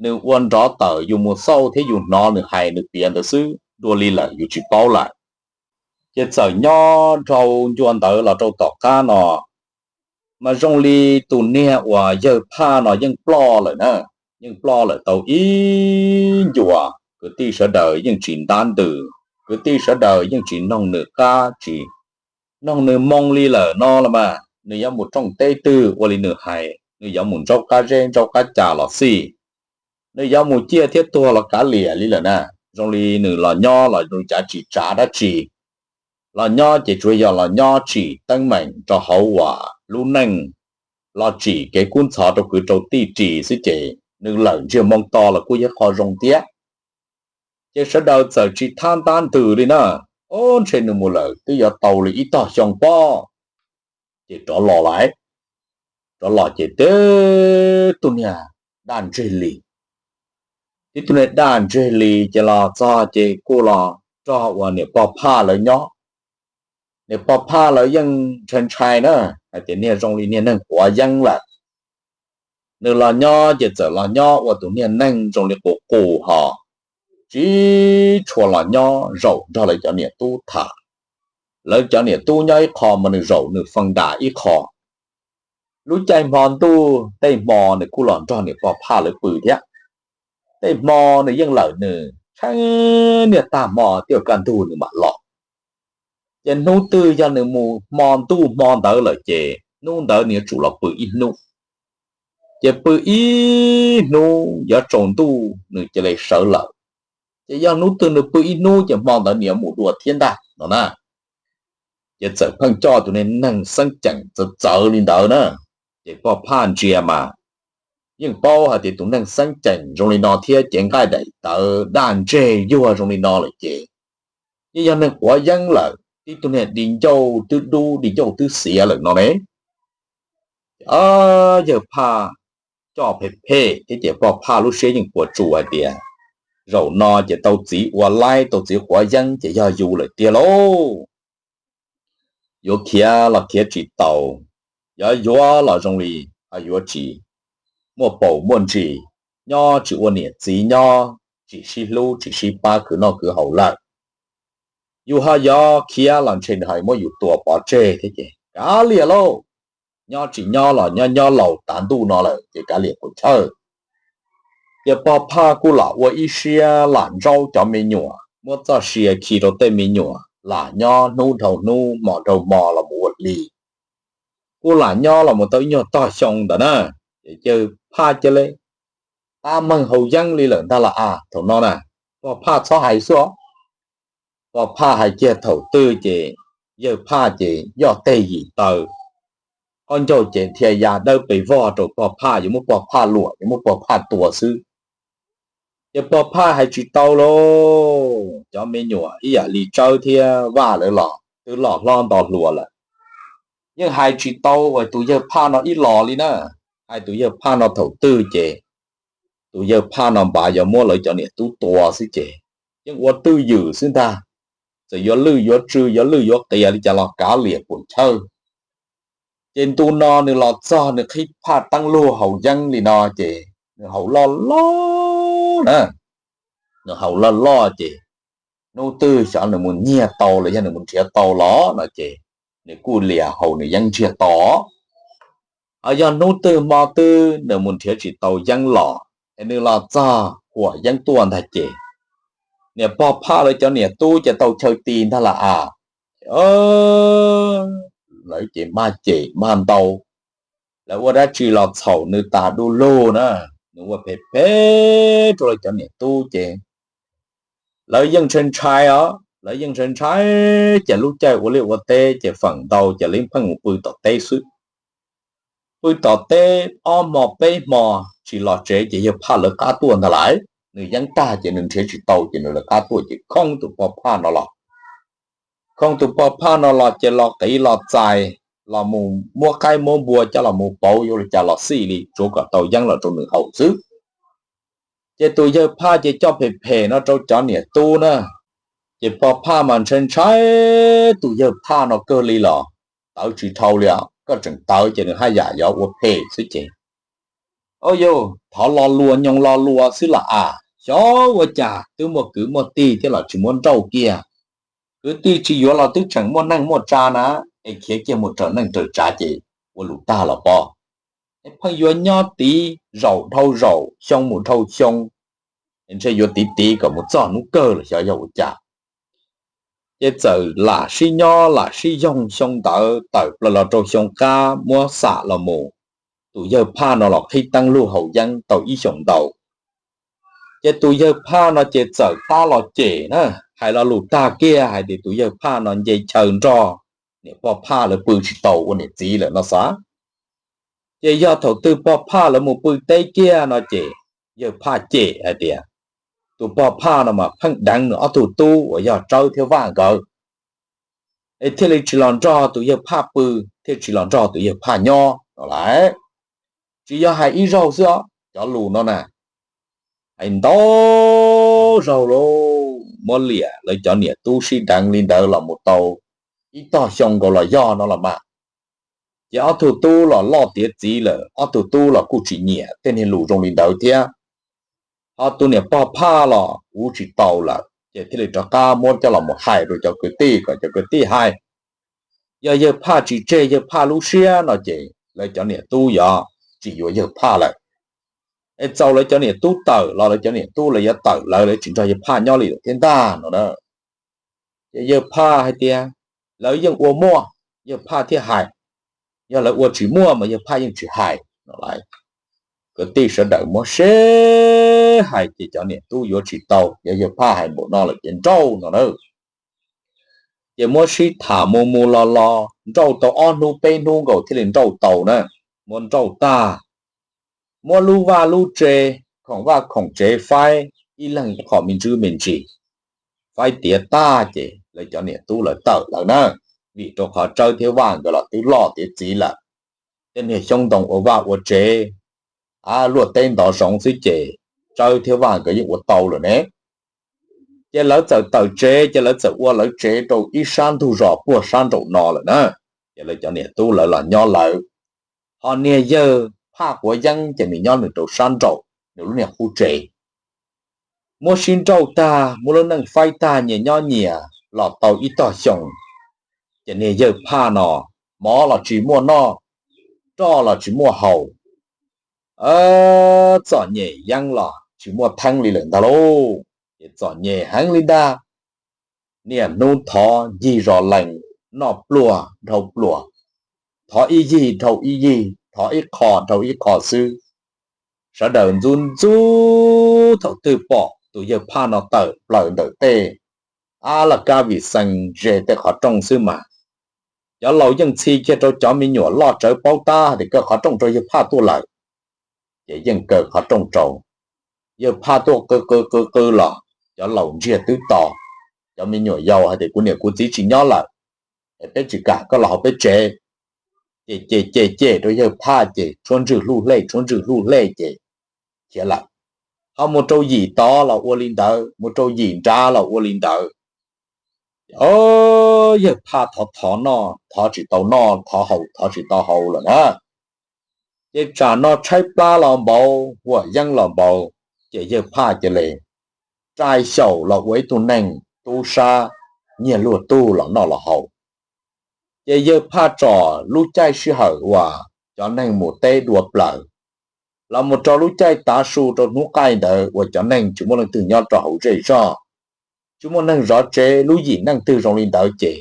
nws ua nrov tawm yus mus xauj thiab yus hnov nws hais nws piav ntawd xwb, dua li lawm yus tsis paub lawm. Ces txawm nyob rau ncua ntawd los rau tom qab no, mas zoo li tus niag uas yawg Phaj no yeej ploj lawm na, yeej ploj lawm tau ib ncua. Kwv tij sawv daws yeej tsis ntab ntws, kwv tij sawv daws yeej tsis noog nws qab tsis noog nws moo li lawm no los mas, nws yuav mus rooj teb twg ua li nws hais, nws yuav mus ntsaub qab zeb ntsaub qab ca los xij, nws yuav mus ciaj thiab tuag los kav liam li lawm na. Zoo li nws los nyob los nws cav tsis tsav dab tsi, los nyob ces tsuas yog los nyob tsim teeb meem rau hauv uas lub neej, los tsim kev kub ntxhov rau kwv rau tij ris xwb ces nws lawm ntsiag moo to los kuj yog qho zoo thiab. Ces sawv daws txawm tsis thab ntab ntws li na, ob ntshe nws mus lawm twb yuav tau li ib tog xyoo pob. Ces rov los lawm, rov los ces tib tug niag daj ntseg li, tib tug niag daj ntseg li ces los txog ces kuj los nrog uas niam pog Phaj lawv nyob. Niam pog Phaj lawv yeej ntshai ntshai na, hais tias niag zoo li niag neeg quav yeeb lawm. Nws los nyob ces txawm los nyob ua tus niag neeg zoo li qus qus ho, tsis tshua los nyob zaum nrog lawv cov niam tub tham. Lawv cov niam tub nyob ib qho mas nws zaum nws fee nram ib qho. Lub caij hmo ntuj tej hmo nws kuj los nrog niam pog Phaj lawv pw thiab. Tej hmo nws yeej lawm nws tsheej niaj tag hmo twb kaj ntug nws mam los. Ces hnub twg yog nws mus hmo ntuj hmo ntawd lawm ces hnub ntawd nws yuav tsum los pw ib hnub. Ces pw ib hnub yuav tsaus ntuj nws cia li sawv lawm. Ces yog hnub twg nws pw ib hnub ces hmo ntawd nws yuav mus dua thiab ntag no na. Ces txawm pheej coj tus niag neeg xeeb ceem txawv txawv li ntawd na. Ces pog Phaj ntsia mas yeej paub hais tias tus neeg xeeb ceem zoo li no thiab cev nqaij daim tawv daj ntseg yuag zoo li no lawm ces yeej yog neeg quav yeeb lawm, tib tug niag di ncauj twb dub di ncauj twb xiav lawm no ne. Yawg Phaj coj phem phem thiab ces pog Phaj lub siab yeej puas tsuas hais tias zaum no ces tau txiv ua laib tau txiv quav yeeb ces yog yus lawm tiag lauj. Yuav khiav los khiav tsis tau, yuav yuav los zoo li yuav tsis muaj paus muaj ntsis, nyob tsis ua niam txiv nyob tsis sib hlub tsis sib pab khwv noj khwv haus lawm. Yus ho yuav khiav los ntshe nws ho muab yus tua pov tseg thiab ces kav liam lauj. Nyob tsis nyob los nyob nyob laus tav ntuj no lawm ces kav liam puas chawj. Ces pog Phaj kuj lam ua ib siab lam ntsaub cov me nyuam, muab txoj sia khi rau tej me nyuam, lam nyob hnub dhau hnub hmo dhau hmo los mus ua hli. Kuj lam nyob los mus tau ib nyuag tog xyoo ntawd na, ces yawg Phaj cia li tab meeg haus yeeb li lawm ntag las as. Thaum no na, pog phaj txhob hais xwb os. Pog phaj hais kiag thaum twg ces yawg phaj ces yoj teg yim taw, qaub ncaug ces dhia ya dawb pes vog rau pog phaj, yuav muab pog phaj luam, yuav muab pog phaj tua xwb. Ces pog phaj hais tsis tau lauj, cov me nyuam ib yam li Tsawb thiab Vaj lawv los twb loj hlob nto hluas lawm, yeej hais tsis tau uas tus yawg phaj no ib los li na. Hais tus yawg phaj no thaum twg ces tus yawg phaj no npav yuav muab lawv cov niam tub tua xwb ces yeej ua twj ywm xwb ntag. Txawm yuav lwj yuav tsw, yuav lwj yuav qias li cas los kav liam puam chawj. Ces ntu no nws los txog nws qhib phaj teeb lug haus yeeb li no ces nws haus loj loj na. Nws haus loj loj ces hnub twg xyov nws mus nyiag tau los yog nws mus nrhiav tau los no ces nws kuj liam haus nws yeeb ntsiag to. Ho yog hnub twg hmo twg nws mus nrhiav tsis tau yeeb los es nws los txog huam yeeb tuaj ntag ces niam pog phaj lawv cov niam tub ces tau chaw ti ntag las as. Lawv ces maj cem maj ntau, lawv ua dab tsi los txhaum nws tas du lug na. Nws ua phem phem rau lawv cov niam tub ces lawv yeej ntshai ntshai os, lawv yeej ntshai ntshai. Ces lub caij ua liaj ua teb ces feem ntau ces lawv pheej mus pw tom teb xwb. Pw tom teb ob hmo peb hmo tsis los tsev ces yawg phaj lawv qab tuaj ntag lauj. Nws yeeb tag ces nws nrhiav tsis tau ces nws lawv qab tuaj ces khoob tus pog phaj no los. Khoob tus pog phaj no los ces los qiv los txais, los mus muab qaib muab npua coj los mus pauv yuav li cas los xij li tsuav kom tau yeeb los rau nws haus xwb. Ces tus yawg phaj ces coj phem phem no rau cov niam tub na. Ces pog phaj mas ntshai ntshai tus yawg phaj no kawg li los tawv tsis dhau li os. Koj tseem tawv ces nws haj yam yuav ua phem xwb ces, o yog thov lo lua nyoos lo lua xwb las as. Xyov ua cas twb muaj kwv muaj tij thiab los tsis muab nrauj kiag. Kwv tij tsis yuav los twb tseem muaj neej muaj tsa na, es khiav kiag mus raws neej raws tsav ces ua lus tag los pog, es pheej yuav nyob tiv zaum dhau zaum xyoo mus dhau xyoo, es ntshe yuav tiv tiv kom mus txog hnub kawg los xyov yog ua cas. Ces txawm lam sib nyob lam sib yoog xyoo ntawd tawm plaws los rau xyoo qab muab xam los mus, tus yawg phaj no los qhib teeb lug haus yeeb tau ib xyoos ntau. Ces tus yawg phaj no ces txawm tab los cem na, hais lo lus tag kiag hais tias tus yawg phaj no nce chaw nrog niam pog phaj lawv pw tsis tau ua niam txiv lawm no xav. Ces yog thaum twg pog phaj lawv mus pw teb kiag no ces yawg phaj cem hais tias tus pog phaj no mas pheej deev nws ob tug tub uas yog Tsawb thiab Vaj nkawd, es thiaj li tsis los nrog tus yawg phaj pw, thiaj tsis los nrog tus yawg phaj nyob no lauj. Tsis yog hais ib zaug xwb os, cov lus no na, hais ntau zaug lauj, muab liam lawv cov niam tub sib deev li ntawd los mus tau ib tog xyoo nkaus los yog no los mas. Ces ob tug tub los loj tiav txiv lawm, ob tug tub los kuj tsis nyiam tej niag lus zoo li ntawd thiab. Ho tus niam pog phaj los kuv tsis tau lawm ces thiaj li rov qab muab coj los mus hais rau cov kwv tij kom cov kwv tij hais. Yog yawg phaj tsis tseg yawg phaj lub siab no ces lawv cov niam tub yuav tsis yuav yawg phaj lawm. Es txaus lawv cov niam tub tawm los lawv cov niam tub lawv yuav tawm lawv, lawv tsis nrog yawg phaj nyob li lawm thiab ntag no na. Ces yawg phaj hais tias lawv yeej ua muaj, yawg phaj thiaj hais, yog lawv ua tsis muaj mas yawg phaj yeej tsis hais no lauj. Kwv tij sawv daws muab seb hais ces cov niam tub yuav tsis tau, yog yawg phaj hais npaum no lawm ces nrauj no na. Ces muab sib tham mus mus los los nrauj tau ob hnub peb hnub nkaus thiaj li nrauj tau na. Muab nrauj tag, muab lub vaj lub tse, khoom vaj khoom tsev faib ib leeg ib qho me ntsis me ntsis, faib tiav tag ces lawv cov niam tub lawv tawm lawm na. Vim rau qhov Tsawb thiab Vaj nkawd los twb loj tiav txiv lawm. Tej niag xyoob ntoo ua vaj ua tsev, luaj teb ntov zoov xwb ces Tsawb thiab Vaj nkawd yeej ua tau lawm ne. Ces lawv txawm tawm tsev ces lawv txawm ua lawv tsev rau ib sab ntug zos puag sab nraum no lawm na. Ces lawv cov niam tub lawv los nyob lawv, ho niag yawg phaj quav yeeb ces nws nyob nws rau sab nraum nws lub niag qub tsev. Muab sib nrauj tag, muab lub neej faib tag, nyias nyob nyias los tau ib tog xyoo, ces niag yawg phaj no mov los tsis muaj noj, roj los tsis muaj haus, txom nyem yeeb los tsis muaj theeb li lawm ntag lauj. Ces txom nyem heev li ntag. Niaj hnub thov yig zos lees, noj pluag dhau pluas, thov ib yig dhau ib yig, thov ib qho dhau ib qho xwb. Sawv daws ntxub ntxub thaum twg pom tus yawg Phaj no tawm plaws ntawm tej ab laj kab vim xees ze tej qhov rooj xwb mas, cov laus yeej txhi kiag rau cov me nyuam loj tsawv paub tab hais tias kaw qhov rooj rau yawg Phaj tuaj lawm. Ces yeej kaw qhov rooj rau, yawg Phaj tuaj qw qw qw qw los cov laus ntsiag twb to. Cov me nyuam yaus hais tias kuv niam kuv txiv tsis nyob lawm, es peb tsis kam koj los hauv peb tsev. Ces ces ces ces rau yawg Phaj ces tshuab ntswg hluj hlej tshuab ntswg hluj hlej ces khiav lawm. Ho mus rau yim tod los ua li ntawd, mus rau yim nrad los ua li ntawd. Yawg Phaj thov thov noj thov tsis tau noj, thov haus thov tsis tau haus lawm na. Ces tsam no tshaib plab los npaum, huam yeeb los npaum, ces yawg Phaj cia li rai xyaum los ua ib tug neeg tub sab, nyiag luag tug los noj los haus. Ces yawg Phaj tsom lub caij sij hawm uas cov neeg mus teb dua plaws, los mus rau lub caij tav su rau hnub qaij ntawd uas cov neeg tsis muaj leej twg nyob rau hauv zej zog, tsis muaj neeg zov tsev, lub yim neej twg zoo li ntawd ces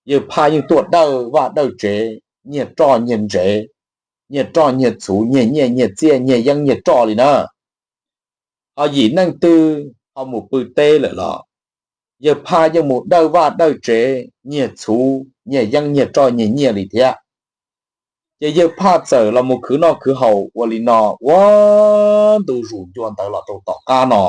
yawg Phaj yeej tuaj dawj vaj dawj tsev, nyiag roj nyiag ntsev, nyiag roj nyiag txhuv, nyiag nyiaj nyiag txiaj, nyiag yeeb nyiag roj li na. Ho yim neej twg ho mus pw teb lawm los yawg Phaj yeej mus dawj vaj dawj tsev, nyiag txhuv, nyiag yeeb nyiag roj nyiag nyiaj li thiab. Ces yawg Phaj txawm los mus khwv noj khwv haus ua li no ua ntu zus ncua ntawd los rau tom qab no.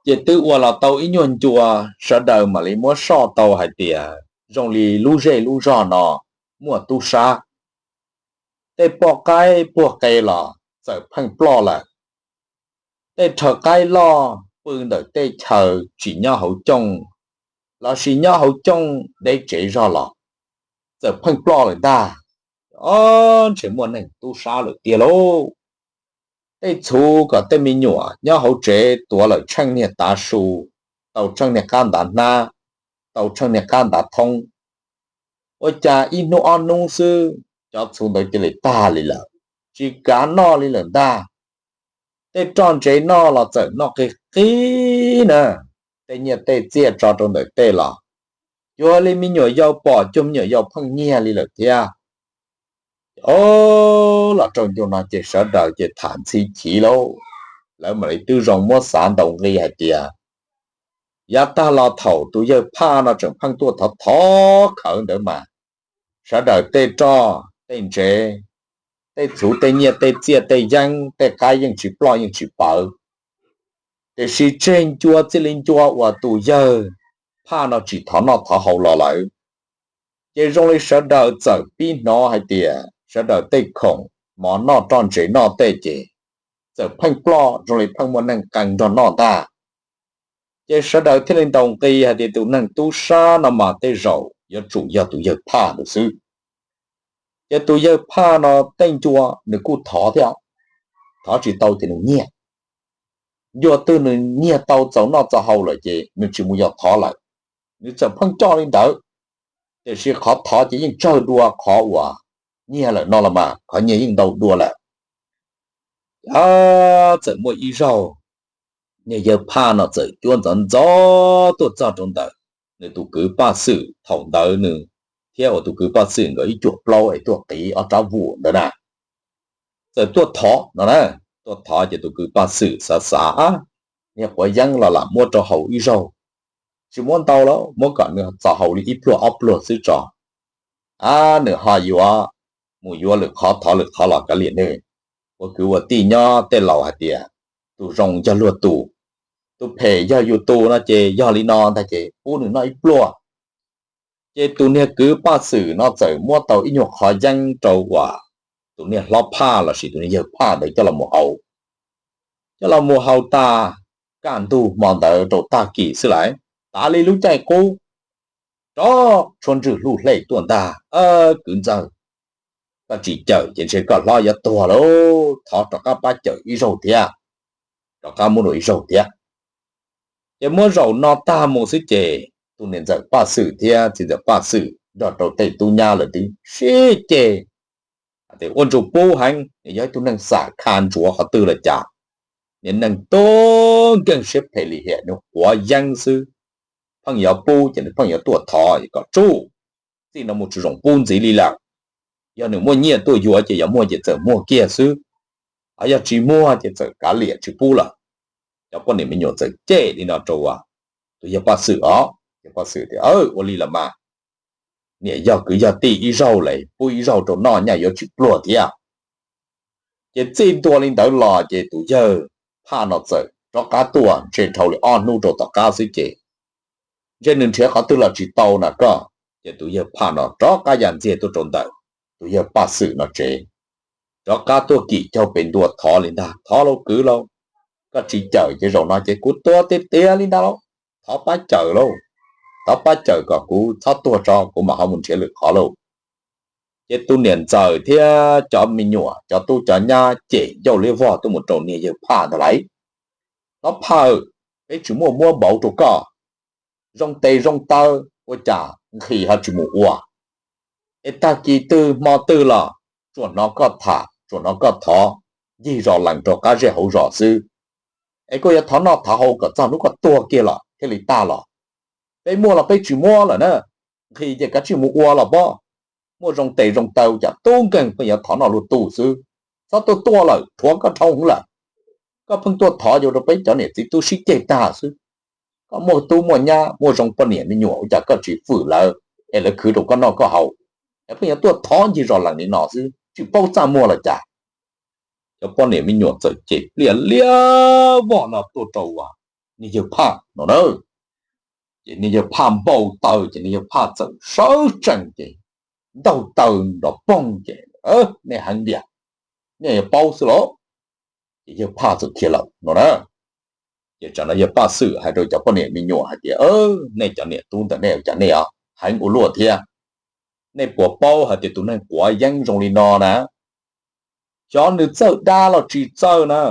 Ces twb ua los tau ib nyuag ncua, sawv daws mam li muab soj tau hais tias zoo li lub zej lub zog no muaj tub sab. Tej poj qaib puag qe los txawm pheej ploj lawm. Tej rhawv qaib loj pw ntawm tej chaw tsis nyob hauv cooj, lossis nyob hauv cooj deb tsev zog los txawm pheej ploj lawm ntag. Ob, ntshe muaj neeg tub sab lawm tiag lauj. Tej txhuv kom tej me nyuam nyob hauv tsev tuav lawm tsheej niag tav su, tau tsheej niag qab ntav hnab, tau tsheej niag qab ntav thoob. Ua cas ib hnub ob hnub xwb cov txhuv ntawd cia li tag li lawm, tsis kav noj li lawm ntag. Tej roj ntsev noj los txawm noj qig qig na, tej nyiaj tej txiaj tso rau ntawm tej los cuag li me nyuam yaus pom cuag me nyuam yaus pheej nyiag li lawm thiab. Ob, los rau ncua no ces sawv daws ces tham ntxhi chiv lauj. Lawv mam li twb zoo muab xav ntaus nqi hais tias yav tag los thaum tus yawg Phaj no tseem pheej tuaj thov thov khawv ntawd mas sawv daws tej roj tej ntsev, tej txhuv tej nyiaj tej txiaj tej yeeb tej qaib yeej tsis ploj yeej tsis pawv. Tiam sis tseg ncua txij li ncua uas tus yawg Phaj no tsis thov noj thov haus los lawm, ces zoo li sawv daws txawm pib hnov hais tias sawv daws tej khoom mov noj roj ntsev noj tej ces txawm pheej ploj zoo li pheej muaj neeg qee nrog noj ntag. Ces sawv daws thiaj li ntaus nqi hais tias tus neeg tub sab no mas tej zaum yuav tsum yog tus yawg Phaj ntawd xwb. Ces tus yawg Phaj no tej ncua nws kuj thov thiab, thov tsis tau ces nws nyiag. Ncua twg nws nyiag tau txaus noj txaus haus lawm ces nws tsis mus yos thov lawm. Nws txawm pheej coj li ntawd, tiam sis qhov thov ces yeej tsawg dua qhov uas nyiag lawm no los mas qhov nyiag yeej ntau dua lawm. Txawm muaj ib zaug, niag yawg Phaj no txawm cuab ntxov ntxov tuaj txog rau ntawm nws tus kwv Paj Xwm thaum ntawd nws thiab uas tus kwv Paj Xwm nkawd ib cuam plaub es tuaj qiv ob rab vus ntawd na. Txawm tuaj thov no na, tuaj thov ces tus kwv Paj Xwm xav xav, niag quav yeeb los lam muab rau haus ib zaug, tsis muab ntau lawm, muab kom nws txaus haus li ib pluag ob pluag xwb tso. A, nws ho yuav mus yuav lwm qhov thov lwm qhov los kav liam nws. Ua kwv ua tij nyob tej laus hais tias tus zoo yog luag tus, tus phem yog yus tus no ces yog li no ntag ces pub nws noj ib pluag. Ces tus niag kwv Paj Xwm no txawm muab tau ib nyuag qhov yeeb rau uas tus niag hlob Phaj lossis tus niag yawg Phaj ntawd coj los mus haus. Coj los mus haus tas, kaj ntug hmo ntawd rau tag kis xwb lawm, tav li lub caij qub, rov tshuab ntswg hluj hlej tuaj ntag, kwv ntxawg, koj tsis cawm ces ntshe koj hlob yuav tuag lauj, thov rov qab pab cawm ib zaug thiab, rov qab muab dua ib zaug thiab. Ces muab zaum no tag mus xwb ces tus niam ntxawm Paj Xwm thiab txiv ntxawm Paj Xwm nrog rau tej tub nyab lawm twb sib ceg tias ua ntsuj pub heev, nws yog ib tug neeg xam kha ntsuav qhov twg los cas, niag neeg tuag nkeeg siab phem lim hiam, nws quav yeeb xwb, pheej yuav pub ces nws pheej yuav tuaj thov kom tsuj, txij no mus tsis zoo pub ntxiv li lawm. Yog nws muaj nyiaj tuaj yuav ces yog muaj ces txawm muag kiag xwb. Ho yog tsis muag ces txawm kav liam tsis pub lawm. Cov poj niam me nyuam txawm cem li no rau tus yawg Paj Xwm os. Yawg Paj Xwm tias, Ua li los mas, niam yog kwv yog tij ib zaug lawm, pub ib zaug rau noj nyaj yuav tsis pluag thiab. Ces txij ntua li ntawd los ces tus yawg Phaj no txawm rov qab tuaj ntshe dhau li ob hnub rau tom qab xwb ces ntshe nws nrhiav qhov twg los tsis tau na koj. Ces tus yawg Phaj no rov qab ya ntxiag tuaj rau ntawm tus yawg Paj Xwm no tsev, rov qab tuaj kim caug pes ntua thov li ntag, Thov lauj kwv lauj, koj tsis cawm ces zaum no ces kuv tuag tiag tiag li ntag lauj. Thov pab cawm lauj, thov pab cawm kom kuv txhob tuag tso kuv mam ho mus nrhiav lwm qhov lauj. Ces tus niam ntxawm thiab cov me nyuam cov tub cov nyab cem ncauj liab vog tuaj mus rau niag yawg Phaj ntag lauj, Hlob Phaj, peb tsis muaj muab npaum rau koj, zoo tes zoo taw ua cas nqhis ho tsis mus ua? Es tag kis twg hmo twg los tsuas hnov koj tham tsuas hnov koj thov ncig zos lees rau qab zej hauv zos xwb. Es koj yuav thov noj thov haus kom txog hnub koj tuag kiag los thiaj li tag los? Peb muaj los peb tsis muab lawm na, nqhis ces kav tsij mus ua los pob. Muaj zoo tes zoo taw cas tub nkeeg pheej yuav thov noj luag tug xwb. Txhob tuaj tuaj lawm, rhuav koj dhau lawm. Koj pheej tuaj thov yuav rau peb cov niam txiv tub sib ceg tag xwb. Koj muaj tub muaj nyab muaj zoo poj niam me nyuam ua cas koj tsis fwm lawv es lawv khwv rau koj noj koj haus, es pheej yuav tuaj thov ncig zos lees li no xwb tsis paub txaj muag los cas? Cov poj niam me nyuam txawm cem pliaj liab vog no tuaj rau niag yawg Phaj no na. Ces niag yawg Phaj npau taws ces niag yawg Phaj txawm sawv tsees ces ntaug taw nrov poog ces, Nej heev tiag, nej yuav paub xwb lauj. Ces yawg Phaj txawm khiav lawm no na. Ces tsam no yawg Paj Xwm hais rau cov poj niam me nyuam hais tias, Nej cov niam tub ntawm nej ua cas nej heev ua luaj thiab? Nej puas paub hais tias tus neeg quav yeeb zoo li no na, xyov nws txawj dab los tsis txawj na,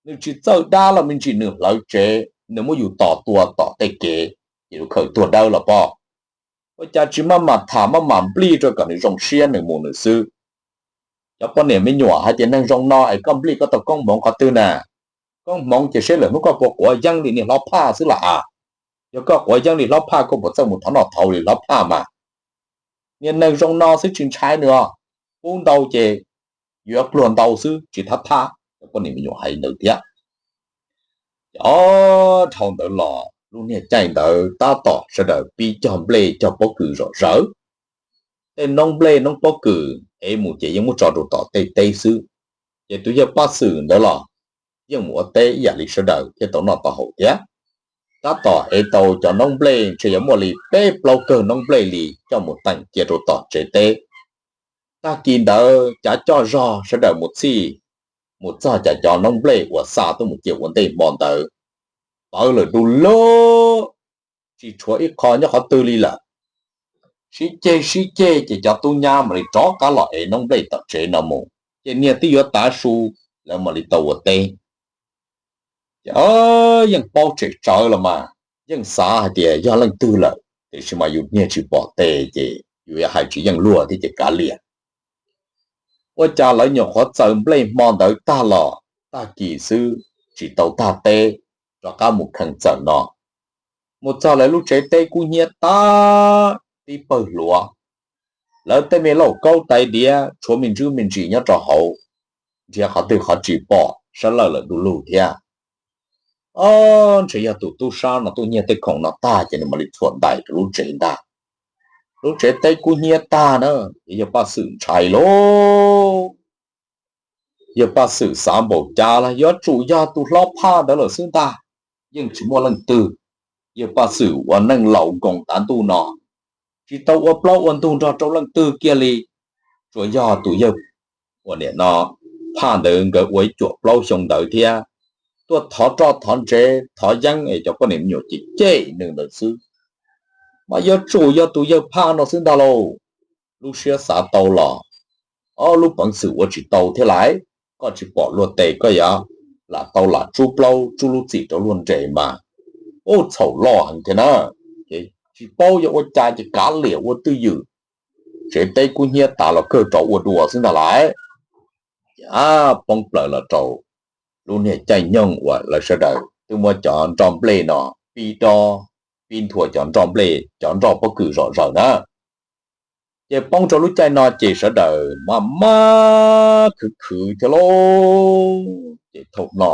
nws tsis txawj dab los me ntsis nws hlawv tsev nws muab yus tos tua tom tej kev, ces yus khaws tuag dawb los pob. Ua cas tsis maj mam tham maj mam nplij rau kom nws zoo siab nws mus nws xwb. Cov poj niam me nyuam hais tias, Neeg zoo no es koj nplij koj tau koob hmoov qhov twg na? Koob hmoov ces seb lwm hnub koj puas quav yeeb li niag hlob Phaj xwb las as. Yog koj quav yeeb li hlob Phaj koj puas txawj mus thov noj thov haus li hlob Phaj mas? Niag neeg zoo no xwb tsis ntshai nws os, pub ntau ces yuav pluag ntau xwb tsis thab thab. Cov poj niam me nyuam hais ntawd thiab. Ces dhau ntawd los lub niag caij ntawd tab tom sawv daws pib cog nplej cog pob kws zom zaws. Tej noob nplej noob pob kws ev mus ces yeej muab tso rau tom tej teb xwb. Ces tus yawg Paj Xwm ntawd los yeej mus ua teb ib yam li sawv daws thiaj tau noj tau haus thiab. Tab tom ev tau cov noob nplej ntshe yuav muaj li peb plaub kawg noob nplej li coj mus teem cia rau tom tsev teb. Tag kis ntawd cav coj zog sawv daws mus txhij, mus txog cas cov noob nplej uas xa tuaj mus cia ua ntej hmo ntawd pawv lawm du lug, tsis tshuav ib qho nyob qhov twg li lawm. Sib ceg sib ceg ces cov tub nyab mam li rov qab los ev noob nplej tom tsev no mus ces niag twb yuav tav su, lawv mam li tau ua teb. Ces yeej paub tsem tsawv los mas, yeej xav hais tias yog leej twg lawm tiam sis mas yus niag tsis pom tes ces yus yuav hais tsis yeej luag thiab ces kav liam. Ua cas lawv nyuam qhuav txaws nplej hmo ntawd tag los tag kis xwb, tsis tau tag teb, rov qab mus khees txawm no, mus txog lawv lub tsev teb kub hnyiab tag tib pawg hluav. Lawv tej me lauj kaub tais diav tshuav me ntsis me ntsis nyob rau hauv, nrhiav qhov twg qhov tsis pom, sab lawj lawm du lug thiab. Ob, ntshe yog tus tub sab no tuaj nyiag tej khoom no tag ces nws mam li txhuam ntais rau lub tsev ntag. Lub tsev teb kub hnyiab tag na, ces yawg Paj Xwm ntshai lauj. Yawg Paj Xwm xav npaum cas los yuav tsum yog tus hlob Phaj ntawd lawm xwb ntag, yeej tsis muaj leej twg. Yawg Paj Xwm ua neej laus nkoos tav ntuj no tsis tau ua plaub ua ntug nrog rau leej twg kiag li, tsuas yog tus yawg uas nim no Phaj ntawd nkawd ua ib cuam plaub xyoo ntawd thiab tuaj thov roj thov ntsev thov yeeb es cov poj niam me nyuam ces cem nws ntawd xwb, mas yuav tsum yog tus yawg Phaj no xwb ntag lauj. Lub siab xav tau los, ob lub peev xwm ua tsis tau thiab lais. Koj tsis pom luag tes koj yuav lam tau lam tsub plaub tsub lub txim rau luag nres mas, ub, txhaum loj heev thiab na. Ces tsis paub yuav ua cas ces kav liam ua twj ywm, tsev teb kub hnyiab tas los kawg rov ua dua xwb ntag lais. Ces poob plaws los rau lub niag caij nyoog uas lawv sawv daws twb muab cov nroj nplej no pib dob, pib nthua cov nroj nplej cov nroj pob kws zom zaws na. Ces poob rau lub caij no ces sawv daws maj maj khwv khwv thiab lauj. Ces thaum no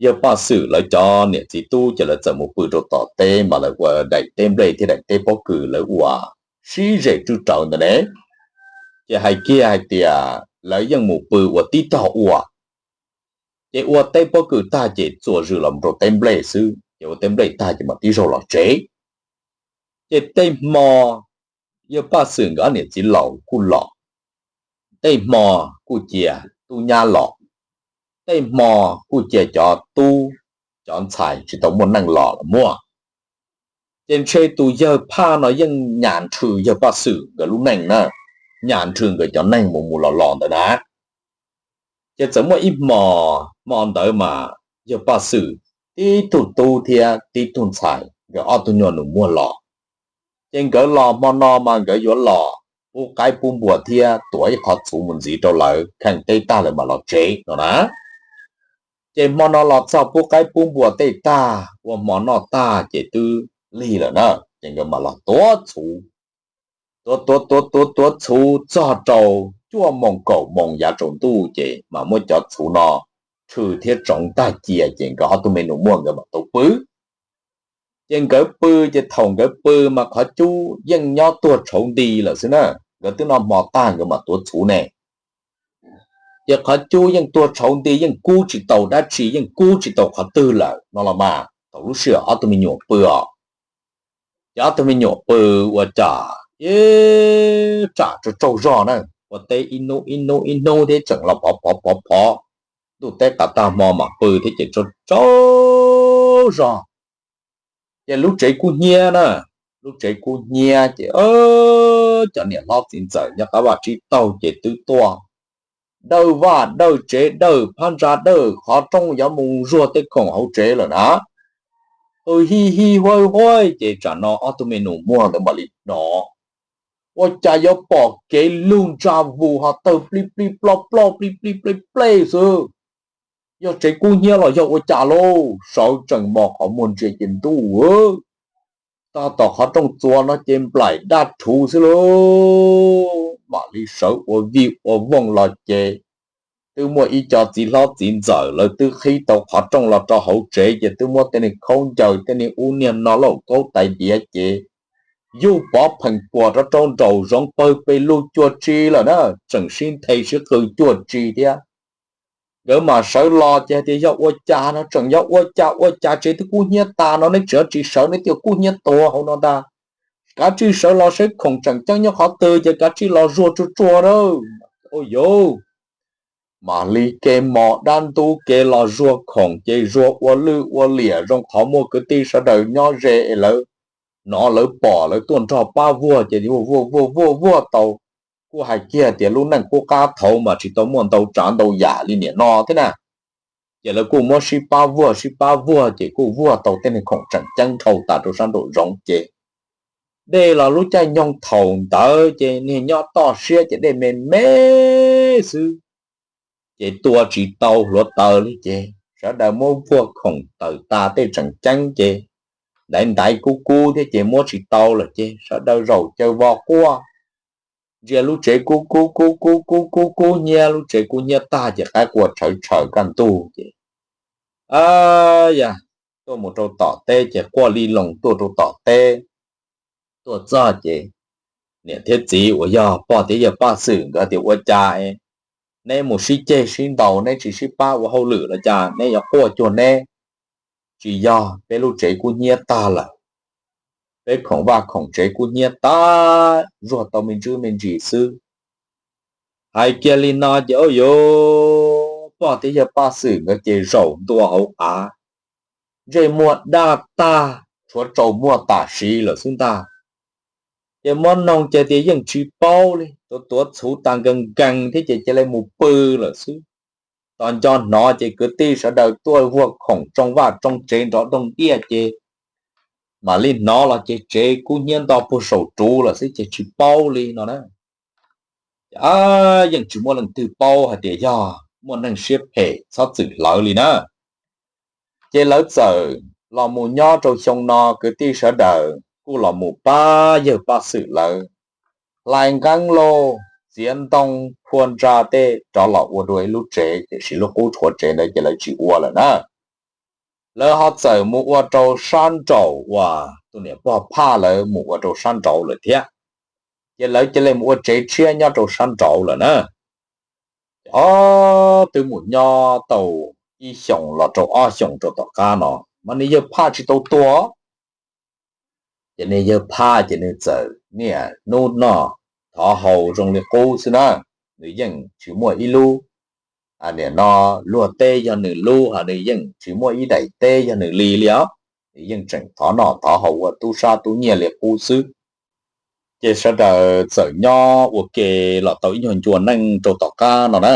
yawg Paj Xwm lawv cov niam txiv tub ces lawv txawm mus pw rau tom teb mas lawv ua daim teb nplej thiab daim teb pob kws lawv ua sib zem tswj rawv ntawd ne. Ces hais kiag hais tias lawv yeej mus pw ua tib tog ua, ces ua teb pob kws tag ces txuas zws los rau teb nplej xwb, ces ua teb nplej tag ces mam tib zaug los tsev. Ces tej hmo yawg Paj Xwm nkawd ob niam txiv laus kuj los, tej hmo kuj cia tub nyab los, tej hmo kuj cia cov tub cov ntxhais tsis tau muaj neej los los muaj. Ces ntshe tus yawg Phaj no yeej nyas nrhw yawg Paj Xwm nkawd lub neej na, nyas nrhw nkawd cov neeg mus mus los los ntawd na. Ces txawm muaj ib hmo, hmo ntawd mas yawg Paj Xwm tib tug tub thiab tib tug ntxhais nkawd ob tug nyuag nus muag los. Ces nkawd los hmo no mas nkawd yuav los pub qaib pub npua thiab tuav ib qho txhuv mus ntxiv rau lawv kheej teb tag lawv mam los tsev no na. Ces hmo no los txog pub qaib pub npua tej tag ua hmo noj tag ces twb lig lawm na, ces nkawd mam los tuav txhuv. Tuav tuav tuav tuav tuav txhuv txog rau cuaj moos kaum moos yav tsaus ntuj ces mas muab cov txhuv no rhw thiab tsoov tag cia ces nkawd ob tug me nus muag nkawd mam tau pw. Ces nkawd pw, ces thaum nkawd pw mas qhov cub yeej nyob tuag tshauv nti lawm xwb na, nkawd twb noj hmo tag nkawd mam tuav txhuv ne. Ces qhov cub yeej tuag tshauv nti yeej kub tsis tau dab tsi yeej kub tsis tau qhov twg lawm no los mas thaum lub sij hawm ob tug me nyuam pw os. Ces ob tug me nyuam pw ua cas ib tsam tsaug tsaug zog na, ua teb ib hnub ib hnub ib hnub thiab tseem los phov phov phov phov, ntuj teb qas tag hmo mam pw thiab ces tsaug tsaug zog. Ces lub tsev kub hnyiab na, lub tsev kub hnyiab ces cov niam hlob txiv ntxawm nyob qab vaj tsib taug ces twb tuaj dawj vaj dawj tsev dawj phab ntsa dawj qhov rooj yuav mus zuag tej khoom hauv tsev lawm na. Qw hij hij huaj huaj ces tsam no ob tug me nus muag ntawd mam li hnov, ua cas yuav pom kev lug ntsa vus ho tawg plij plij ploj ploj plij plij plej plej xwb. Yog tsev kub hnyiab los yog ua cas lauj? Sawv tsees mos qhov muag ntsia ces ntuj, tog tom qhov rooj txuas no ces nplaim daj rhuv xwb lauj. Mam li sawv ua vij ua vooj los ces twb muaj ib co txiv hlob txiv ntxawm lawv twb qhib tau qhov rooj los rau hauv tsev ces twb muab tej niag khaub ncaws tej niag ub niag no lauj kaub tais diav ces yuj pov pheem puas rau rau nraum zoov pawg pes lug cuag tsi lawm na, tseem sib nthe sib qw cuag tsi thiab. Nkawd mam sawv los ces hais tias yog ua cas no, tseem yog ua cas ua cas tsev twb kub hnyiab tas no neb tseem tsis sawv, neb twb kub hnyiab tuag hauv no ntag. Kav tsij sawv los saib khoom tseem ceeb nyob qhov twg ces kav tsij los zuag tsuag tsuag na. Ua yuv, mam li kev mos dab ntub kev los zuag khoom ces zuag ua lwj ua liam zoo qhov muaj kwv tij sawv daws nyob ze es lawv hnov lawv pom lawv tuaj nrog pab vuag ces vuag vuag vuag vuag tau. Kuj hais kiag tias lub neej qub qab thaud mas tsis tau muaj ntau tsav ntau yam li nim no thiab na. Ces lawv kuj muab sib pab vuag sib pab vuag ces kuj vuag tau tej niag khoom tseem ceeb dhau tas rau sab nraum zoov ces dej los lub caij nyoog thaum ntawd ces niag nyob toj siab ces dej me me xwb, ces tua tsis tau hluav taws li ces sawv daws muab vuag khoom tawm tas tej tseem ceeb ces ntaiv ntaiv kub kub thiab ces muab tsis tau lawm ces sawv daws zaum caw vos quaj, ntsia lub tsev kub kub kub kub kub kub kub hnyiab, lub tsev kub hnyiab tag ces qaib qua tshawv tshawv kaj ntug ces, a, yam, tuaj mus rau tom teb ces quaj li loos tuaj rau tom teb. Tuaj txog ces niam thiab txiv uas yog pog thiab yawg Paj Xwm nkawd tias ua cas neb mus sib ceg sib ntaus neb tsis sib pab ua hauj lwm los cas neb yuav quaj cuag neb? Tsis yog, peb lub tsev kub hnyiab tag lawm, peb khoom vaj khoom tsev kub hnyiab tag, zuag tau me ntsis me ntsis xwb. Hais kiag li no ces ua yuv, pog thiab yawg Paj Xwm nkawd ces zaum ntua hauv av, ntsej muag daj tag, tshuav tsaus muag tam sim lawm xwb ntag. Ces muab noog ces tias yeej tsis paub li, tuav tuav txhuv tas nkees nkees thiab ces cia li mus pw lawm xwb. Tos nco hnov ces kwv tij sawv daws tuaj vuag khoom tsoo vaj tsoo tsev nrov doog diaj ces mam li hnov los ces tsev kub hnyiab nto puag saum ruv lawm xwb ces tsis paub li no na. Ces yeej tsis muaj leej twg paub hais tias yog muaj neeg siab phem txhob txwm hlawv li na. Ces lawv txawm los mus nyob rau xyoo no kwv tij sawv daws kuj los mus pab yawg Paj Xwm lawv hlais nqeeb lauj, txiav ntoo phua ntsa tej rov los ua dua ib lub tsev, tiam sis lub qub tshuav tsev ntawd ces lawv tsis ua lawm na. Lawv ho txawm mus ua rau sab nraum uas tus niam pog Phaj lawv mus ua rau sab nraud lawm thiab. Ces lawv cia li mus ua tsev tshiab nyob rau sab nraud lawm na. Ob, twb mus nyob tau ib xyoos los rau ob xyoos rau tom qab no mas niag yawg Phaj tsis tau tuag. Ces niag yawg Phaj ces nws txawm niaj hnub noj thov haus zoo li qub xwb na. Nws yeej tsis muaj ib lub, nim no luag teb yog nws lub, ho nws yeej tsis muaj ib daim teb yog nws li li os. Nws yeej tseem thov noj thov haus ua tub sab tub nyiag li qub xwb. Ces sawv daws txawm nyob ua ke los tau ib nyuag ncua neej rau tom qab no na.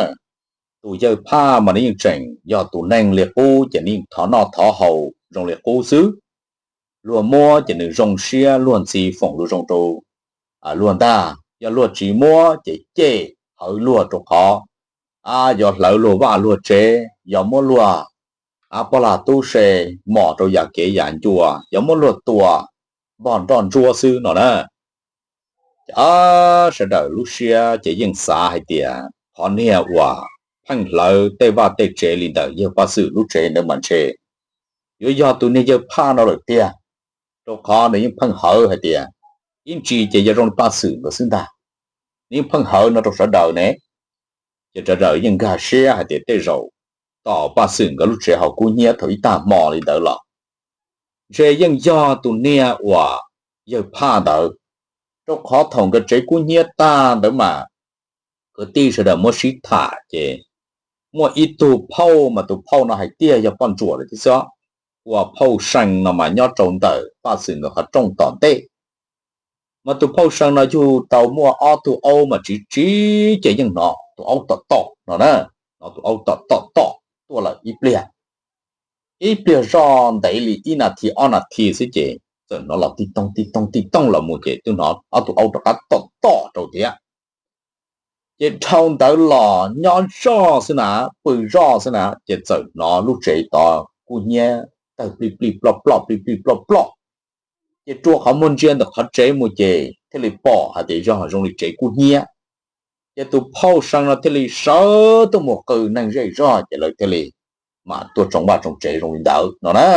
Tus yawg Phaj mas nws yeej tseem yog tus neeg li qub, ces nws yeej thov noj thov haus zoo li qub xwb. Luag muab ces nws zoo siab, luag ntxhi foom lus zoo rau luag ntag, yog luag tsis muab ces cem hawv luag rau qhov, a, yog hlawv luag vaj luag tsev, yog muab luag, a, poj lag tub se mos rau yam kev yam ncua, yog muab luag tua npog nroj ntsuab xwb no na. Ces sawv daws lub siab ces yeej xav hais tias qhov niag uas pheej hlawv tej vaj tej tsev li ntawm yawg Paj Xwm lub tsev ntawd mas ntshe yuav yog tus niag yawg Phaj no lawm tiag, rau qhov nws yeej pheej hawv hais tias ib ntsis ces yog zoo li Paj Xwm nkawd xwb ntag. Nws yeej pheej hawv no rau sawv daws ne. Ces sawv daws yeej nkag siab hais tias tej zaum tos Paj Xwm nkawd lub tsev haus kub hnyiab thaum ib tag hmo li ntawd los ntshe yeej yog tus niag uas yawg Phaj ntawd, rau qhov thaum nkawd tsev kub hnyiab tag ntawd mas kwv tij sawv daws muab sib tham ces muaj ib tug phauj mas tus phauj no hais tias yog poj ntsuam lawm thiab xwb, ua phauj See no mas nyob rau ntawm Paj Xwm nkawd qhov rooj tom ntej. Mas tus phauj See no yug tau muaj ob tug aub mas tsiv tsiv ces yeej hnov tus aub tom tom no na, hnov tus aub tom tom tom tuaj lawm ib pliag. Ib pliag zoj ntev li ib nas this ob nas this xwb ces txawm hnov los tij tooj tij tooj tij tooj los mus ces twb hnov ob tug aub rov qab tom tom rau thiab. Ces dhau ntawd los nyob zoj xwb na, pw zoj xwb na ces txawm hnov lub tsev tod kub hnyiab tawg plij plij ploj ploj plij plij ploj ploj. Ces rua qhov muag ntsia ntawm qhov tsev mus ces thiaj li pom hais tias yog zoo li tsev kub hnyiab. Ces tus phauj See no thiaj li sawv tuaj mus qw neeg zej zog ces lawv thiaj li mam tuaj tsoo vaj tsoo tsev zoo li ntawd no na.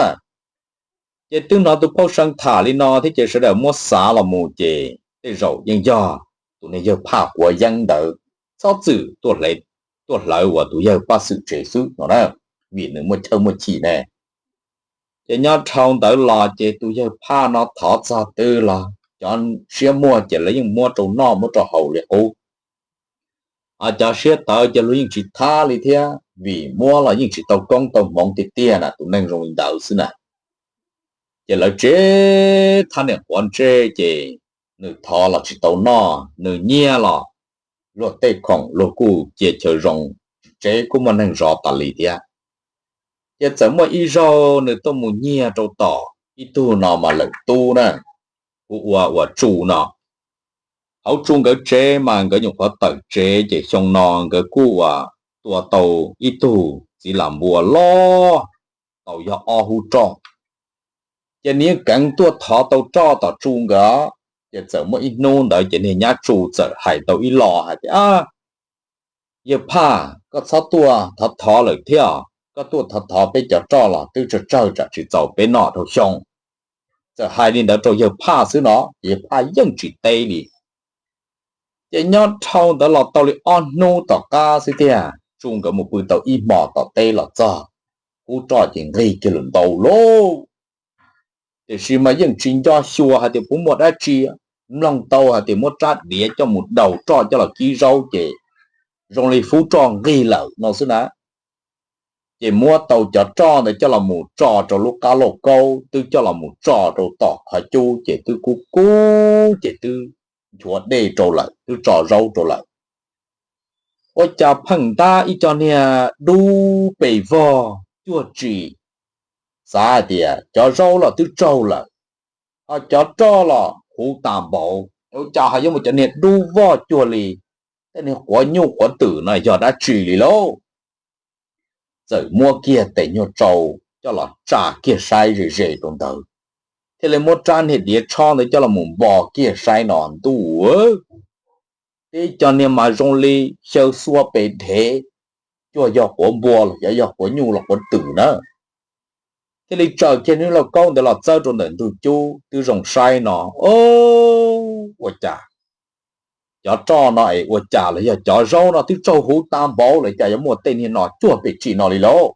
Ces twb hnov tus phauj See tham li no thiab ces sawv daws muab xav los mus ces tej zaum yeej yog tus niag yawg Phaj quav yeeb ntawd txhob txwm tuaj hlawv uas tus yawg Paj Xwm tsev xwb no na, vim nws muaj chawj muaj chim ne. Ces nyob dhau ntawd los ces tus yawg Phaj no thov txog twg los cov siab muag ces lawv yeej muab rau noj muab rau haus li qub. Cov siab tawv ces luag yeej tsis thab li thiab vim muab los yeej tsis tau koob tau hmoov tiag tiag na, tus neeg zoo li ntawd xwb na. Ces lawv tsev thab niam quav ntsej ces nws thov los tsis tau noj, nws nyiag los luag tej khoom luag kuj cia chaw zoo, tsev kuj muaj neeg zov tas li thiab. Ces txawm muaj ib zaug nws tuaj mus nyiag rau tom ib tug no mas lawm tub na, kuv ua uas Tsu no. Hauv Tsu nkawd tsev mas nkawd nyuam qhuav tawm tsev ces xyoo no nkawd kuj uas tua tau ib tug txiv lam npua loj tau yog ob hub roj. Ces nws yeej keev tuaj thov tau roj tom Tsu nkawd. Ces txawm muaj ib hnub ntawd ces niag nyab Tsu txawm hais tau ib lo hais tias, Yawg Phaj, koj txhob tuaj thov thov lawm thiab, koj tuaj thov thov peb cov roj los twb tsawg tsawg tsam tsis txaus peb noj dhau xyoo. Txawm hais li ntawd rau yawg Phaj xwb no ces yawg Phaj yeej tsis teb li. Ces nyob dhau ntawd los tau li ob hnub tom qab xwb tiag, Tsu nkawd mus pw tau ib hmo tom teb los txog, hub roj ces nqig kiag lawm ntau lauj. Tiam sis mas yeej tsis nco xyuas hais tias puas muaj dab tsi, mloog tau hais tias muab rab diav coj mus daus roj coj los kib zaub ces zoo li hub roj nqig lawm no xwb na. Ces muab tau cov roj ntawd coj los mus tso rau lub qab lauj kaub, twb coj los mus tso rau tom qhov cub ces twb kub kub ces twb nchuav dej rau lawm, twb tso zaub rau lawm. Ua cas pheej ntab ib co niag dub pes vog cuag tsis, xav hais tias cov zaub los twb tsaug lawm, ho cov roj los huv tas npaum, ua cas ho yuav muaj cov niag dub vog cuag li tej niag quav nyuj quav twm no yog dab tsi li lauj. Txawm muab kiag tes nyuag tsau coj los tsa kiag saib ze ze rau ntawd, thiaj li muab rab niag diav tshob ntawd coj los mus npo kiag saib no ntuj, Tib cov niag mas zoo li xyaw xuab pes dhev, cuag yog quav npua los xyov yog quav nyuj los quav twm na. Thiaj li tsaws kiag niag lauj kaub ntawd los txawb rau ntawm ntug cub twb zoo saib no, o, ua cas cov roj no es ua cas los yog cov zaub no twb tsaug huv tag npaum lawm cas yuav muaj tej niag no cuag pem tsim no li lauj?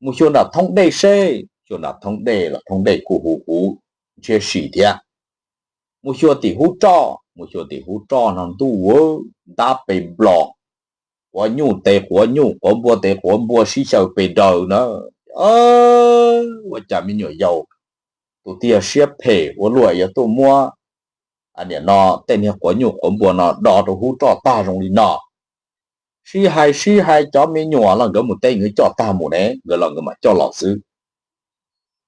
Mus xyuas nram thoob dej seb. Xyuas nram thoob dej los thoob dej kuj huv huv ntshiab si thiab. Mus xyuas tim hub roj, mus xyuas tim hub roj no ntuj, ntab pes nplos, quav nyuj tes quav nyuj, quav npua tes quav npua sib xyaw pes daws na. Ua cas me nyuam yaus tus twg yog siab phem ua luaj yuav tuaj muab, niam no, tej niag quav nyuj quav npua no do rau hub roj tag zoo li no? Sib hais sib hais cov me nyuam los nkawd mus teb nkawd coj tag mus ne, nkawd los nkawd mam coj los xwb.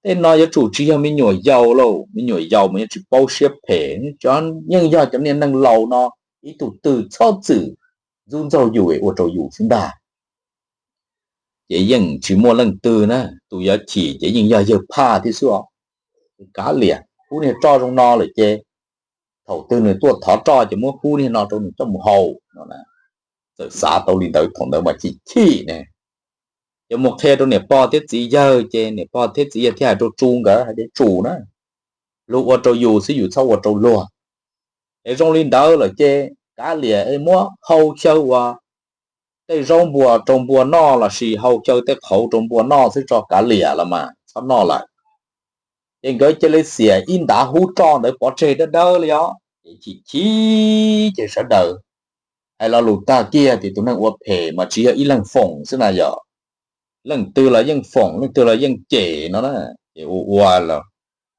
Tej no yuav tsum tsis yog me nyuam yaus lauj, me nyuam yaus mas yeej tsis paub siab phem, yeej yog cov niag neeg laus no ib tug twg txhob txwm ntxub ntxaug yus ua rau yus xwb ntag. Ces yeej tsis muaj leej twg na, tus yuav chim ces yeej yog yawg Phaj thiab xwb os. Kav liam, hub niag roj zoo no lawm ces thaum twg nws tuaj thov roj ces muab hub niag no rau nws coj mus haus no. Txawm xav tau li ntawd thaum ntawd mas chim chim ne. Ces mus qhia rau niam pog thiab txiv yawg ces niam pog thiab txiv yawg thiaj hais rau Tsu nkawd hais tias, Tsu na, luag ua rau yus xwb yus txhob ua rau luag. Es zoo li ntawd lawm ces kav liam es muab hau xyaw uas tej zaub npua rau npua noj lossis hau xyaw tej qhauv rau npua noj xwb tso, kav liam los mas txhob noj lawm. Ces nkawd cia li xiam ib ntav hub roj ntawd pov tseg dawb dawb li os, ces chim chim ces sawv daws hais lo lus tag kiag tias tus neeg ua phem mas tsis yog ib leeg foom xwb na yom, leej twg los yeej foom, leej twg los yeej cem no na. Ces ua ua los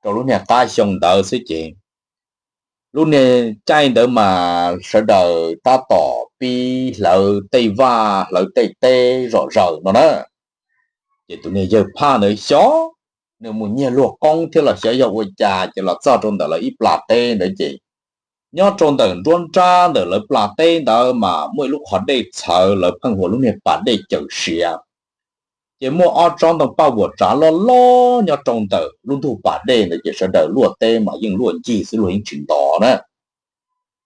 rau lub niag qab xyoo ntawd xwb ces lub niag caij ntawd mas sawv daws tab tom pib hlawv tej vaj hlawv tej teb zom zaws no na. Ces tus niag yawg Phaj ntawd xyov nws mus nyiag luag qoob thiab los xyov yog ua cas ces los txog rau ntawm lawv ib plas teb ntawd ces nyob rau ntawm nruab nrab ntawm lawv plas teb ntawd mas muaj ib lub qhov dej txhawv, lawv pheej hu ua lub niag pas dej cawm siav. Ces muaj ob tsob ntoo paj vuam tsav loj loj nyob rau ntawm lub ntug pas dej ntawd ces sawv daws luaj teb mas yeej luaj ncig xwb, luag yeej tsis ntos na.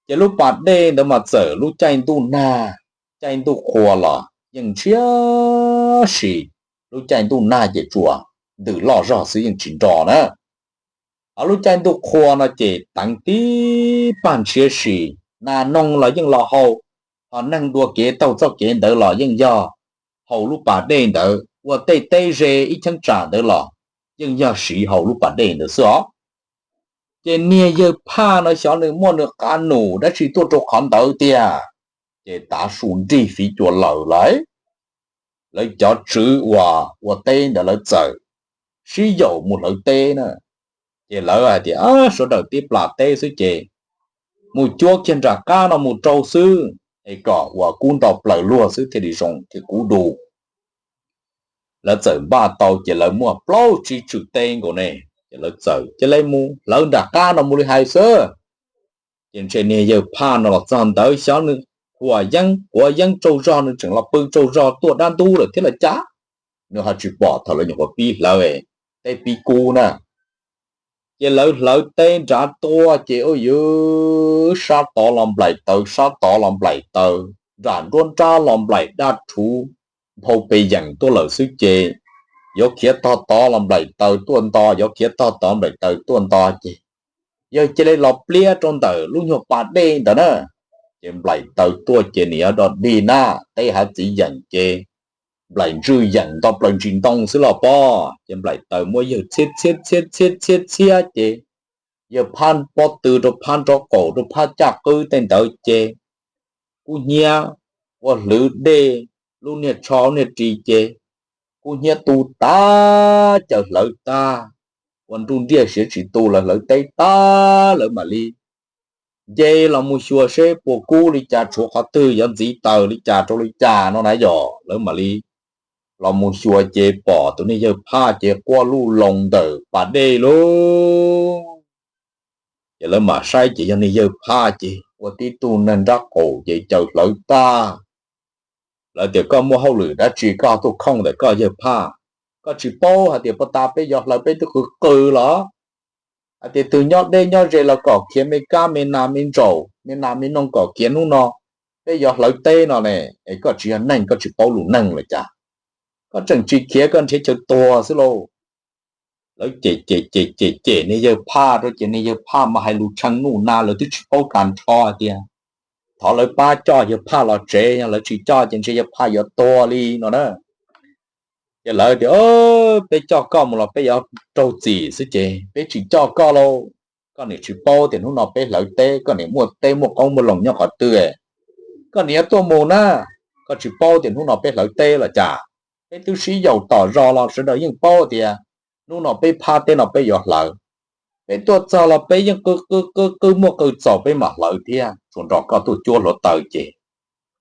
Ces lub pas dej ntawd mas txawm lub caij ntuj nag, caij ntuj qhua los yeej ntshiab si, lub caij ntuj nag ces tsuas ntws loj zog xwb yeej tsis nro na. Ho lub caij ntuj qhua no ces teev tib pag ntshiab si, nas noog los yeej los hau, ho neeg dua kev taug txoj kev ntawd los yeej yog hau lub pas dej ntawd, ua tej teb ze ib cheeb tsam ntawd los yeej yog siv hau lub pas dej ntawd xwb os. Ces niag yawg Phaj no xyov nws muaj nws qab num dab tsi tuaj rau qhov ntawd tiag, ces tav su nrig fiv cua laws lawm. Lawv cov tswv uas ua teb ntawd lawv txawm sib yaum mus hlawv teb na. Ces lawv hais tias, Sawv daws tib plas teb xwb ces mus cuab kiag nram qab no mus rau xwb es kom uas kub nto plaws luag xwb thiaj li zoo thiaj kub du. Lawv txawm npaj tau ces lawv muaj plaub tsib tswm teb nkaus ne, ces lawv txawm cia li mus hlawv nram qab no mus li hais xwb. Ces ntshe niag yawg Phaj no los txog ntawd xyov nws huam yeeb quav yeeb tsaug zog, nws tseem los pw tsaug zog tuaj dab ntub lawm thiab los cas, nws ho tsis pom thaum lawv nyuam qhuav pib hlawv teb pib kub na. Ces lawv hlawv teb nrad tuaj ces ua yuv sab tod los nplaim taws, sab tod los nplaim taws, nram nruab nrab los nplaim daj rhuv, nphau pes yeem tuaj lawm xwb ces yuav khiav tog tod los nplaim taws tuaj nto, yuav khiav tog tod nplaim taws tuaj nto ces yawg cia li los pliab rau ntawm lub nyuag pas dej ntawd na. Ces nplaim taws tuaj ces nws yuav do dig na, teb hav txiv yeem ces nplaim ntswj yeem nto plaws ntsis ntoo xwb los pob, ces nplaim taws muab yawg txhiab txhiab txhiab txhiab txhiab txhiab ces yawg phab pob tw rau phab nraub qaum rau phab caj qwb tej ntawd ces kub hnyiab ua hlwv dej, lub niag tsho lub niag ris ces kub hnyiab tu tag, caws hlawv tag, ua nruj nriaj siav tsis tu, lawv hlawv teb tag lawv mam li nce los mus xyuas seb puas kub li cas, tshuav qhov twg yuav ntxiv taws li cas rau li cas no na yom, lawv mam li los mus xyuas ces pom tus niag yawg phaj ces quaj luj loo ntawm pas dej lauj. Ces lawv mam saib ces yog niag yawg phaj ces ua tib tug neeg nrab qaum ces caws hlawv tag. Lawv tias, Koj muaj hauj lwm dab tsi koj tuaj khooj ntawm koj yawg phaj? Koj tsis paub hais tias puag ta peb yuav hlawv peb twb qw qw los? Hais tias twg nyob deb nyob ze los kom khiav me kab me nas me ntsaum me nas me noog kom khiav hnub no, peb yuav hlawv teb no ne. Es koj tsis yog neeg, koj tsis paub lus neeg los cas? Koj tseem tsis khiav, koj nrhiav chaw tuag xwb lauj. Lawv cem cem cem cem cem niag yawg Phaj rau ces niag yawg Phaj mas hais lus tshee nuj na, lawv twb tsis paub kas nrho hais tias thov lawv pab coj yawg Phaj los tsev, yog lawv tsis coj ces ntshe yawg Phaj yuav tuag li no na. Ces lawv tias, peb coj koj mus los peb yuav raug txim xwb ces peb tsis coj koj lauj. Koj niam tsis paub tias hnub no peb hlawv teb, koj niam muaj teb muaj qoob muaj loo nyob qhov twg, koj niam yuav tuaj mus na. Koj tsis paub tias hnub no peb hlawv teb los cas? Peb twb sib yaum tom zos los sawv daws yeej paub tias hnub no peb phab teb no peb yuav hlawv. Peb tuaj txog los peb yeej qw qw qw qw muaj qw txaus peb mam hlawv thiab, tsuas nrog koj tuaj cuab hluav taws ces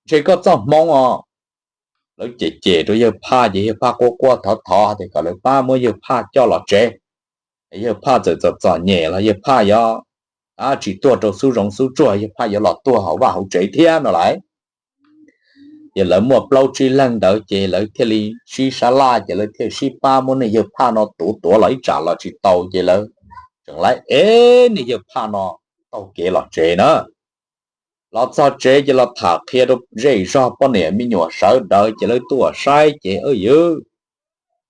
ntshe koj txoj hmoov os. Lawv cem cem rau yawg Phaj ces yawg Phaj quaj quaj thov thov tias kom lawv pab muab yawg Phaj coj los tsev. Yawg Phaj txawm txom txom nyem los yawg Phaj yuav tsis tuag rau xub zoov xub tsuag, yawg Phaj yuav los tuag hauv vaj hauv tsev thiab no lauj. Ces lawv muaj plaub tsib leeg ntawd ces lawv thiaj li sib sab laj ces lawv thiaj sib pab muab niag yawg Phaj no tuav tuav los ib tsam los tsis tau ces lawv tseem laib ev niag yawg Phaj no taug kev los tsev na. Los txog tsev ces los tham qhia rau zej zog poj niam me nyuam sawv daws ces lawv tuaj saib ces ywb,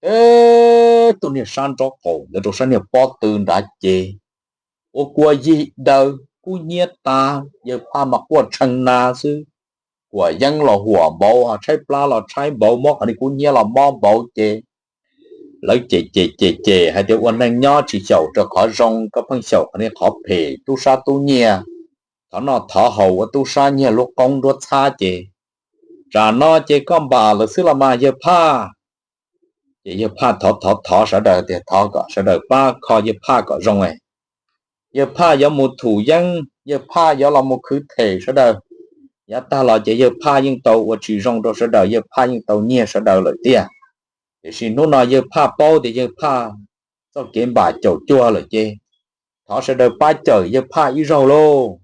teb tus niag sab nraub qaum ntawd rau sab niag pob tw nrad ces ua kua yig daws kub hnyiab tas, yawg Phaj mas quaj tshee na xwb. Kuam yeeb los huam npaum, tshaib plab los tshaib npaum, mob qhov niag kub hnyiab los mob npaum ces lawv cem cem cem cem hais tias ua neeg nyob tsis xyaum rau qhov zoo, koj pheej xyaum qhov niag qhov phem, tub sab tub nyiag, thov noj thov haus ua tub sab nyiag lub qoob nruab txhab ces tsam no ces koj npam lawm xwb los mas yawg Phaj. Ces yawg Phaj thov thov thov sawv daws tias thov kom sawv daws pab kho yawg Phaj kom zoo. Yawg Phaj yuav mus thum yeeb, yawg Phaj yuav los mus khwv them sawv daws. Yav tag los ces yawg Phaj yeej tau ua tsis zoo rau sawv daws, yawg Phaj yeej tau nyiag sawv daws lawm tiag. Tiam sis hnub no yawg Phaj paub tias yawg Phaj txoj kev npam caum cuag lawm ces thov sawv daws pab cawm yawg Phaj ib zaug lauj.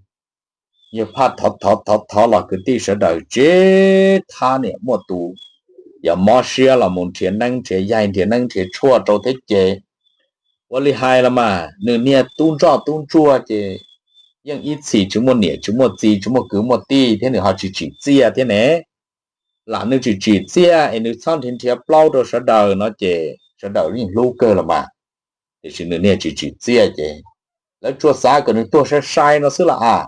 Yawg Phaj thov thov thov thov los kwv tij sawv daws tsis thab niam muaj tus yog mob siab los mus nrhiav neeb nrhiav yaig nrhiav neeb nrhiav tshuaj rau thiab ces ua li hais los mas nws niag tub ntsoj tub ntsuag ces yeej ib txhis tsis muaj niam tsis muaj txiv tsis muaj kwv muaj tij thiab nws ho tsis tsim txiaj thiab ne. Lam nws tsis tsim txiaj es nws txhob nrhiav nrhiav plaub rau sawv daws no ces sawv daws yeej hlub kawg los mas. Tiam sis nws niag tsis tsim txiaj ces lawv tsuas xav kom nws tuag sai sai no xwb los as.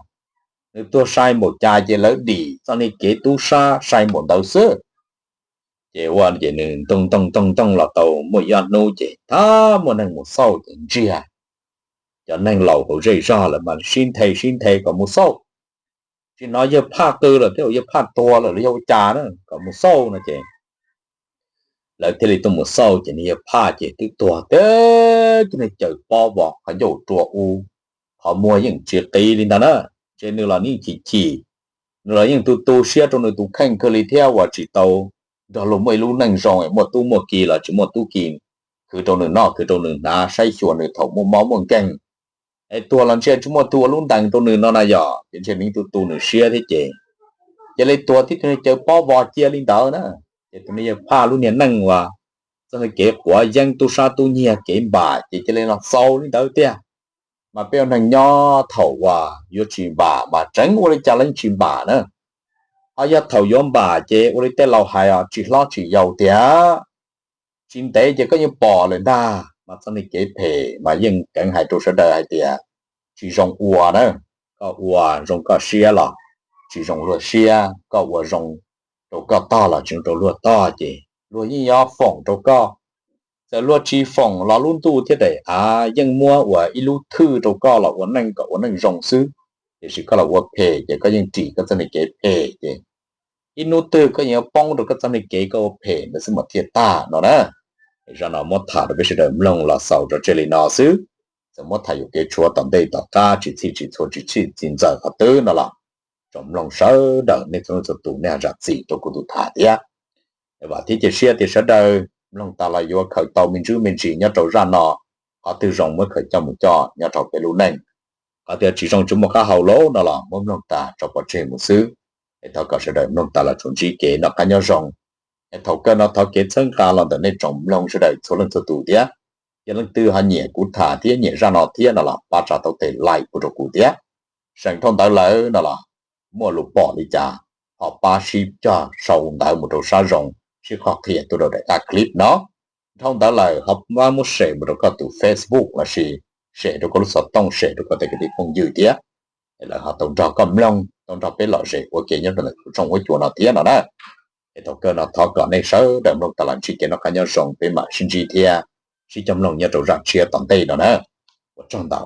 Nws tuag sai npaum cas ces lawv dim txoj niag kev tub sab sai npaum ntawd xwb. Ces ua ces nws ntoog ntoog ntoog ntoog los tau muaj ib ob hnub ces thab muaj neeg mus xauj ces ntsiag. Cov neeg laus hauv zej zog lawm mas sib nthe sib nthe kom mus xauj. Tsis hnov yawg Phaj qw lawm thiab, yawg Phaj tuag lawm los yog ua cas na, kom mus xauj no ces lawv thiaj li tuaj mus xauj ces niag yawg Phaj ces twb tuag tib tug niag caws pob vos qhov ncauj rua u, qhov muag yeej tsis qis li ntag na. Ces nws los yeej chim chim, nws los yeej tu tu siab rau nws tus kheej kawg li thiab uas tsis tau nrog luag muaj ib lub neej zoo, muaj tub muaj ki los tsis muaj tub ki khwv rau nws noj khwv rau nws hnav, saib xyuas nws thaum muaj mob muaj nkeeg. Es tuag los ntshe tsis muaj tus ua lub ntees rau nws no na yog, ces ntshe nws tu tu nws siab thiab ces cia li tuag tib tug niag caws pob vos cia li ntawd na. Ces tus niag yawg Phaj lub niag neej uas txoj niag kev quav yeeb tub sab tub nyiag kev npam ces cia li los xaus li ntawd tiag. Mas peb ua neeg nyob thaum uas yuav tsis npam mas tseev ua li cas los yeej tsis npam na. Ho yog thaum yuav npam ces ua li tej laus hais os, tsis hlob tsis yau tiag, tsis ntev ces koj yeej pom lawm ntag. Mas txoj niag kev phem mas yeej keev hais rau sawv daws hais tias tsis zoo ua na. Koj ua zoo koj siab los tsis zoo luag siab, koj ua zoo rau koj tog los tsis zoo rau luag tog ces luag yeej yuav foom rau koj. Txawm luag tsis foom los lub ntuj thiab daim av yeej muab ua ib lub thwj rau koj los ua neej kom ua neej zoo xwb. Tiam sis koj los ua phem ces koj yeej ris koj txoj niag kev phem ces ib hnub twg koj yeej yuav poob rau koj txoj niag kev koj ua phem ntawd xwb mas thiaj tag no na. Zaum no muab tham rau peb sawv daws mloog los xaus rau tseg li no xwb. Txawm muab tham yuam kev tshuav tom ntej tom qab tsis txhij tsis txhua tsis txhij txiv ntxawm qhov twg no los tsoom mloog sawv daws nej txhua leej txhua tus nej zam txim rau kuv tus tham thiab. Vam thiab cia siab tias sawv daws mloog tas los yuav khaws tau me ntsis me ntsis nyob rau zaj no, qhov twg zoo muab khaws coj mus coj nyob rau peb lub neej. Qhov tias tsis zoo tsis muaj qab hau lauj no los muab mloog tas tso pov tseg mus xwb. Es thov kom sawv daws mloog tas los tsuas ntsib kev noj qab nyob zoo. Es thaum kawg no thov kev txhawb nqa los ntawm nej tsoom mloog sawv daws txhua leej txhua tus thiab. Yog leej twg ho nyiam kuv tham thiab nyiam zaj no thiab no los pab tsa tau tes like ua rau kuv thiab. Seem dhau ntawd lawm no los muaj lus pom li cas ho pab sib cog sau ntawv mus rau sab zoo, sib qhov qhia tuaj rau daim qab clip no. Dhau ntawd lawm ho pab muab share mus rau koj tus Facebook lossis share rau koj lub xov tooj, share rau koj tej kwv tij phooj ywg thiab, es lawv ho tau nrog koj mloog, tau nrog peb lom zem ua ke nyob rau ntawm kuv tshooj huab cua no thiab no na. Es thaum kawg no thov kom nej sawv daws mloog tas los ntsib kev noj qab nyob zoo, peb mam sib ntsib thiab sib cog mloog nyob rau zaj tshiab tom ntej no na. Ua tsaug ntau.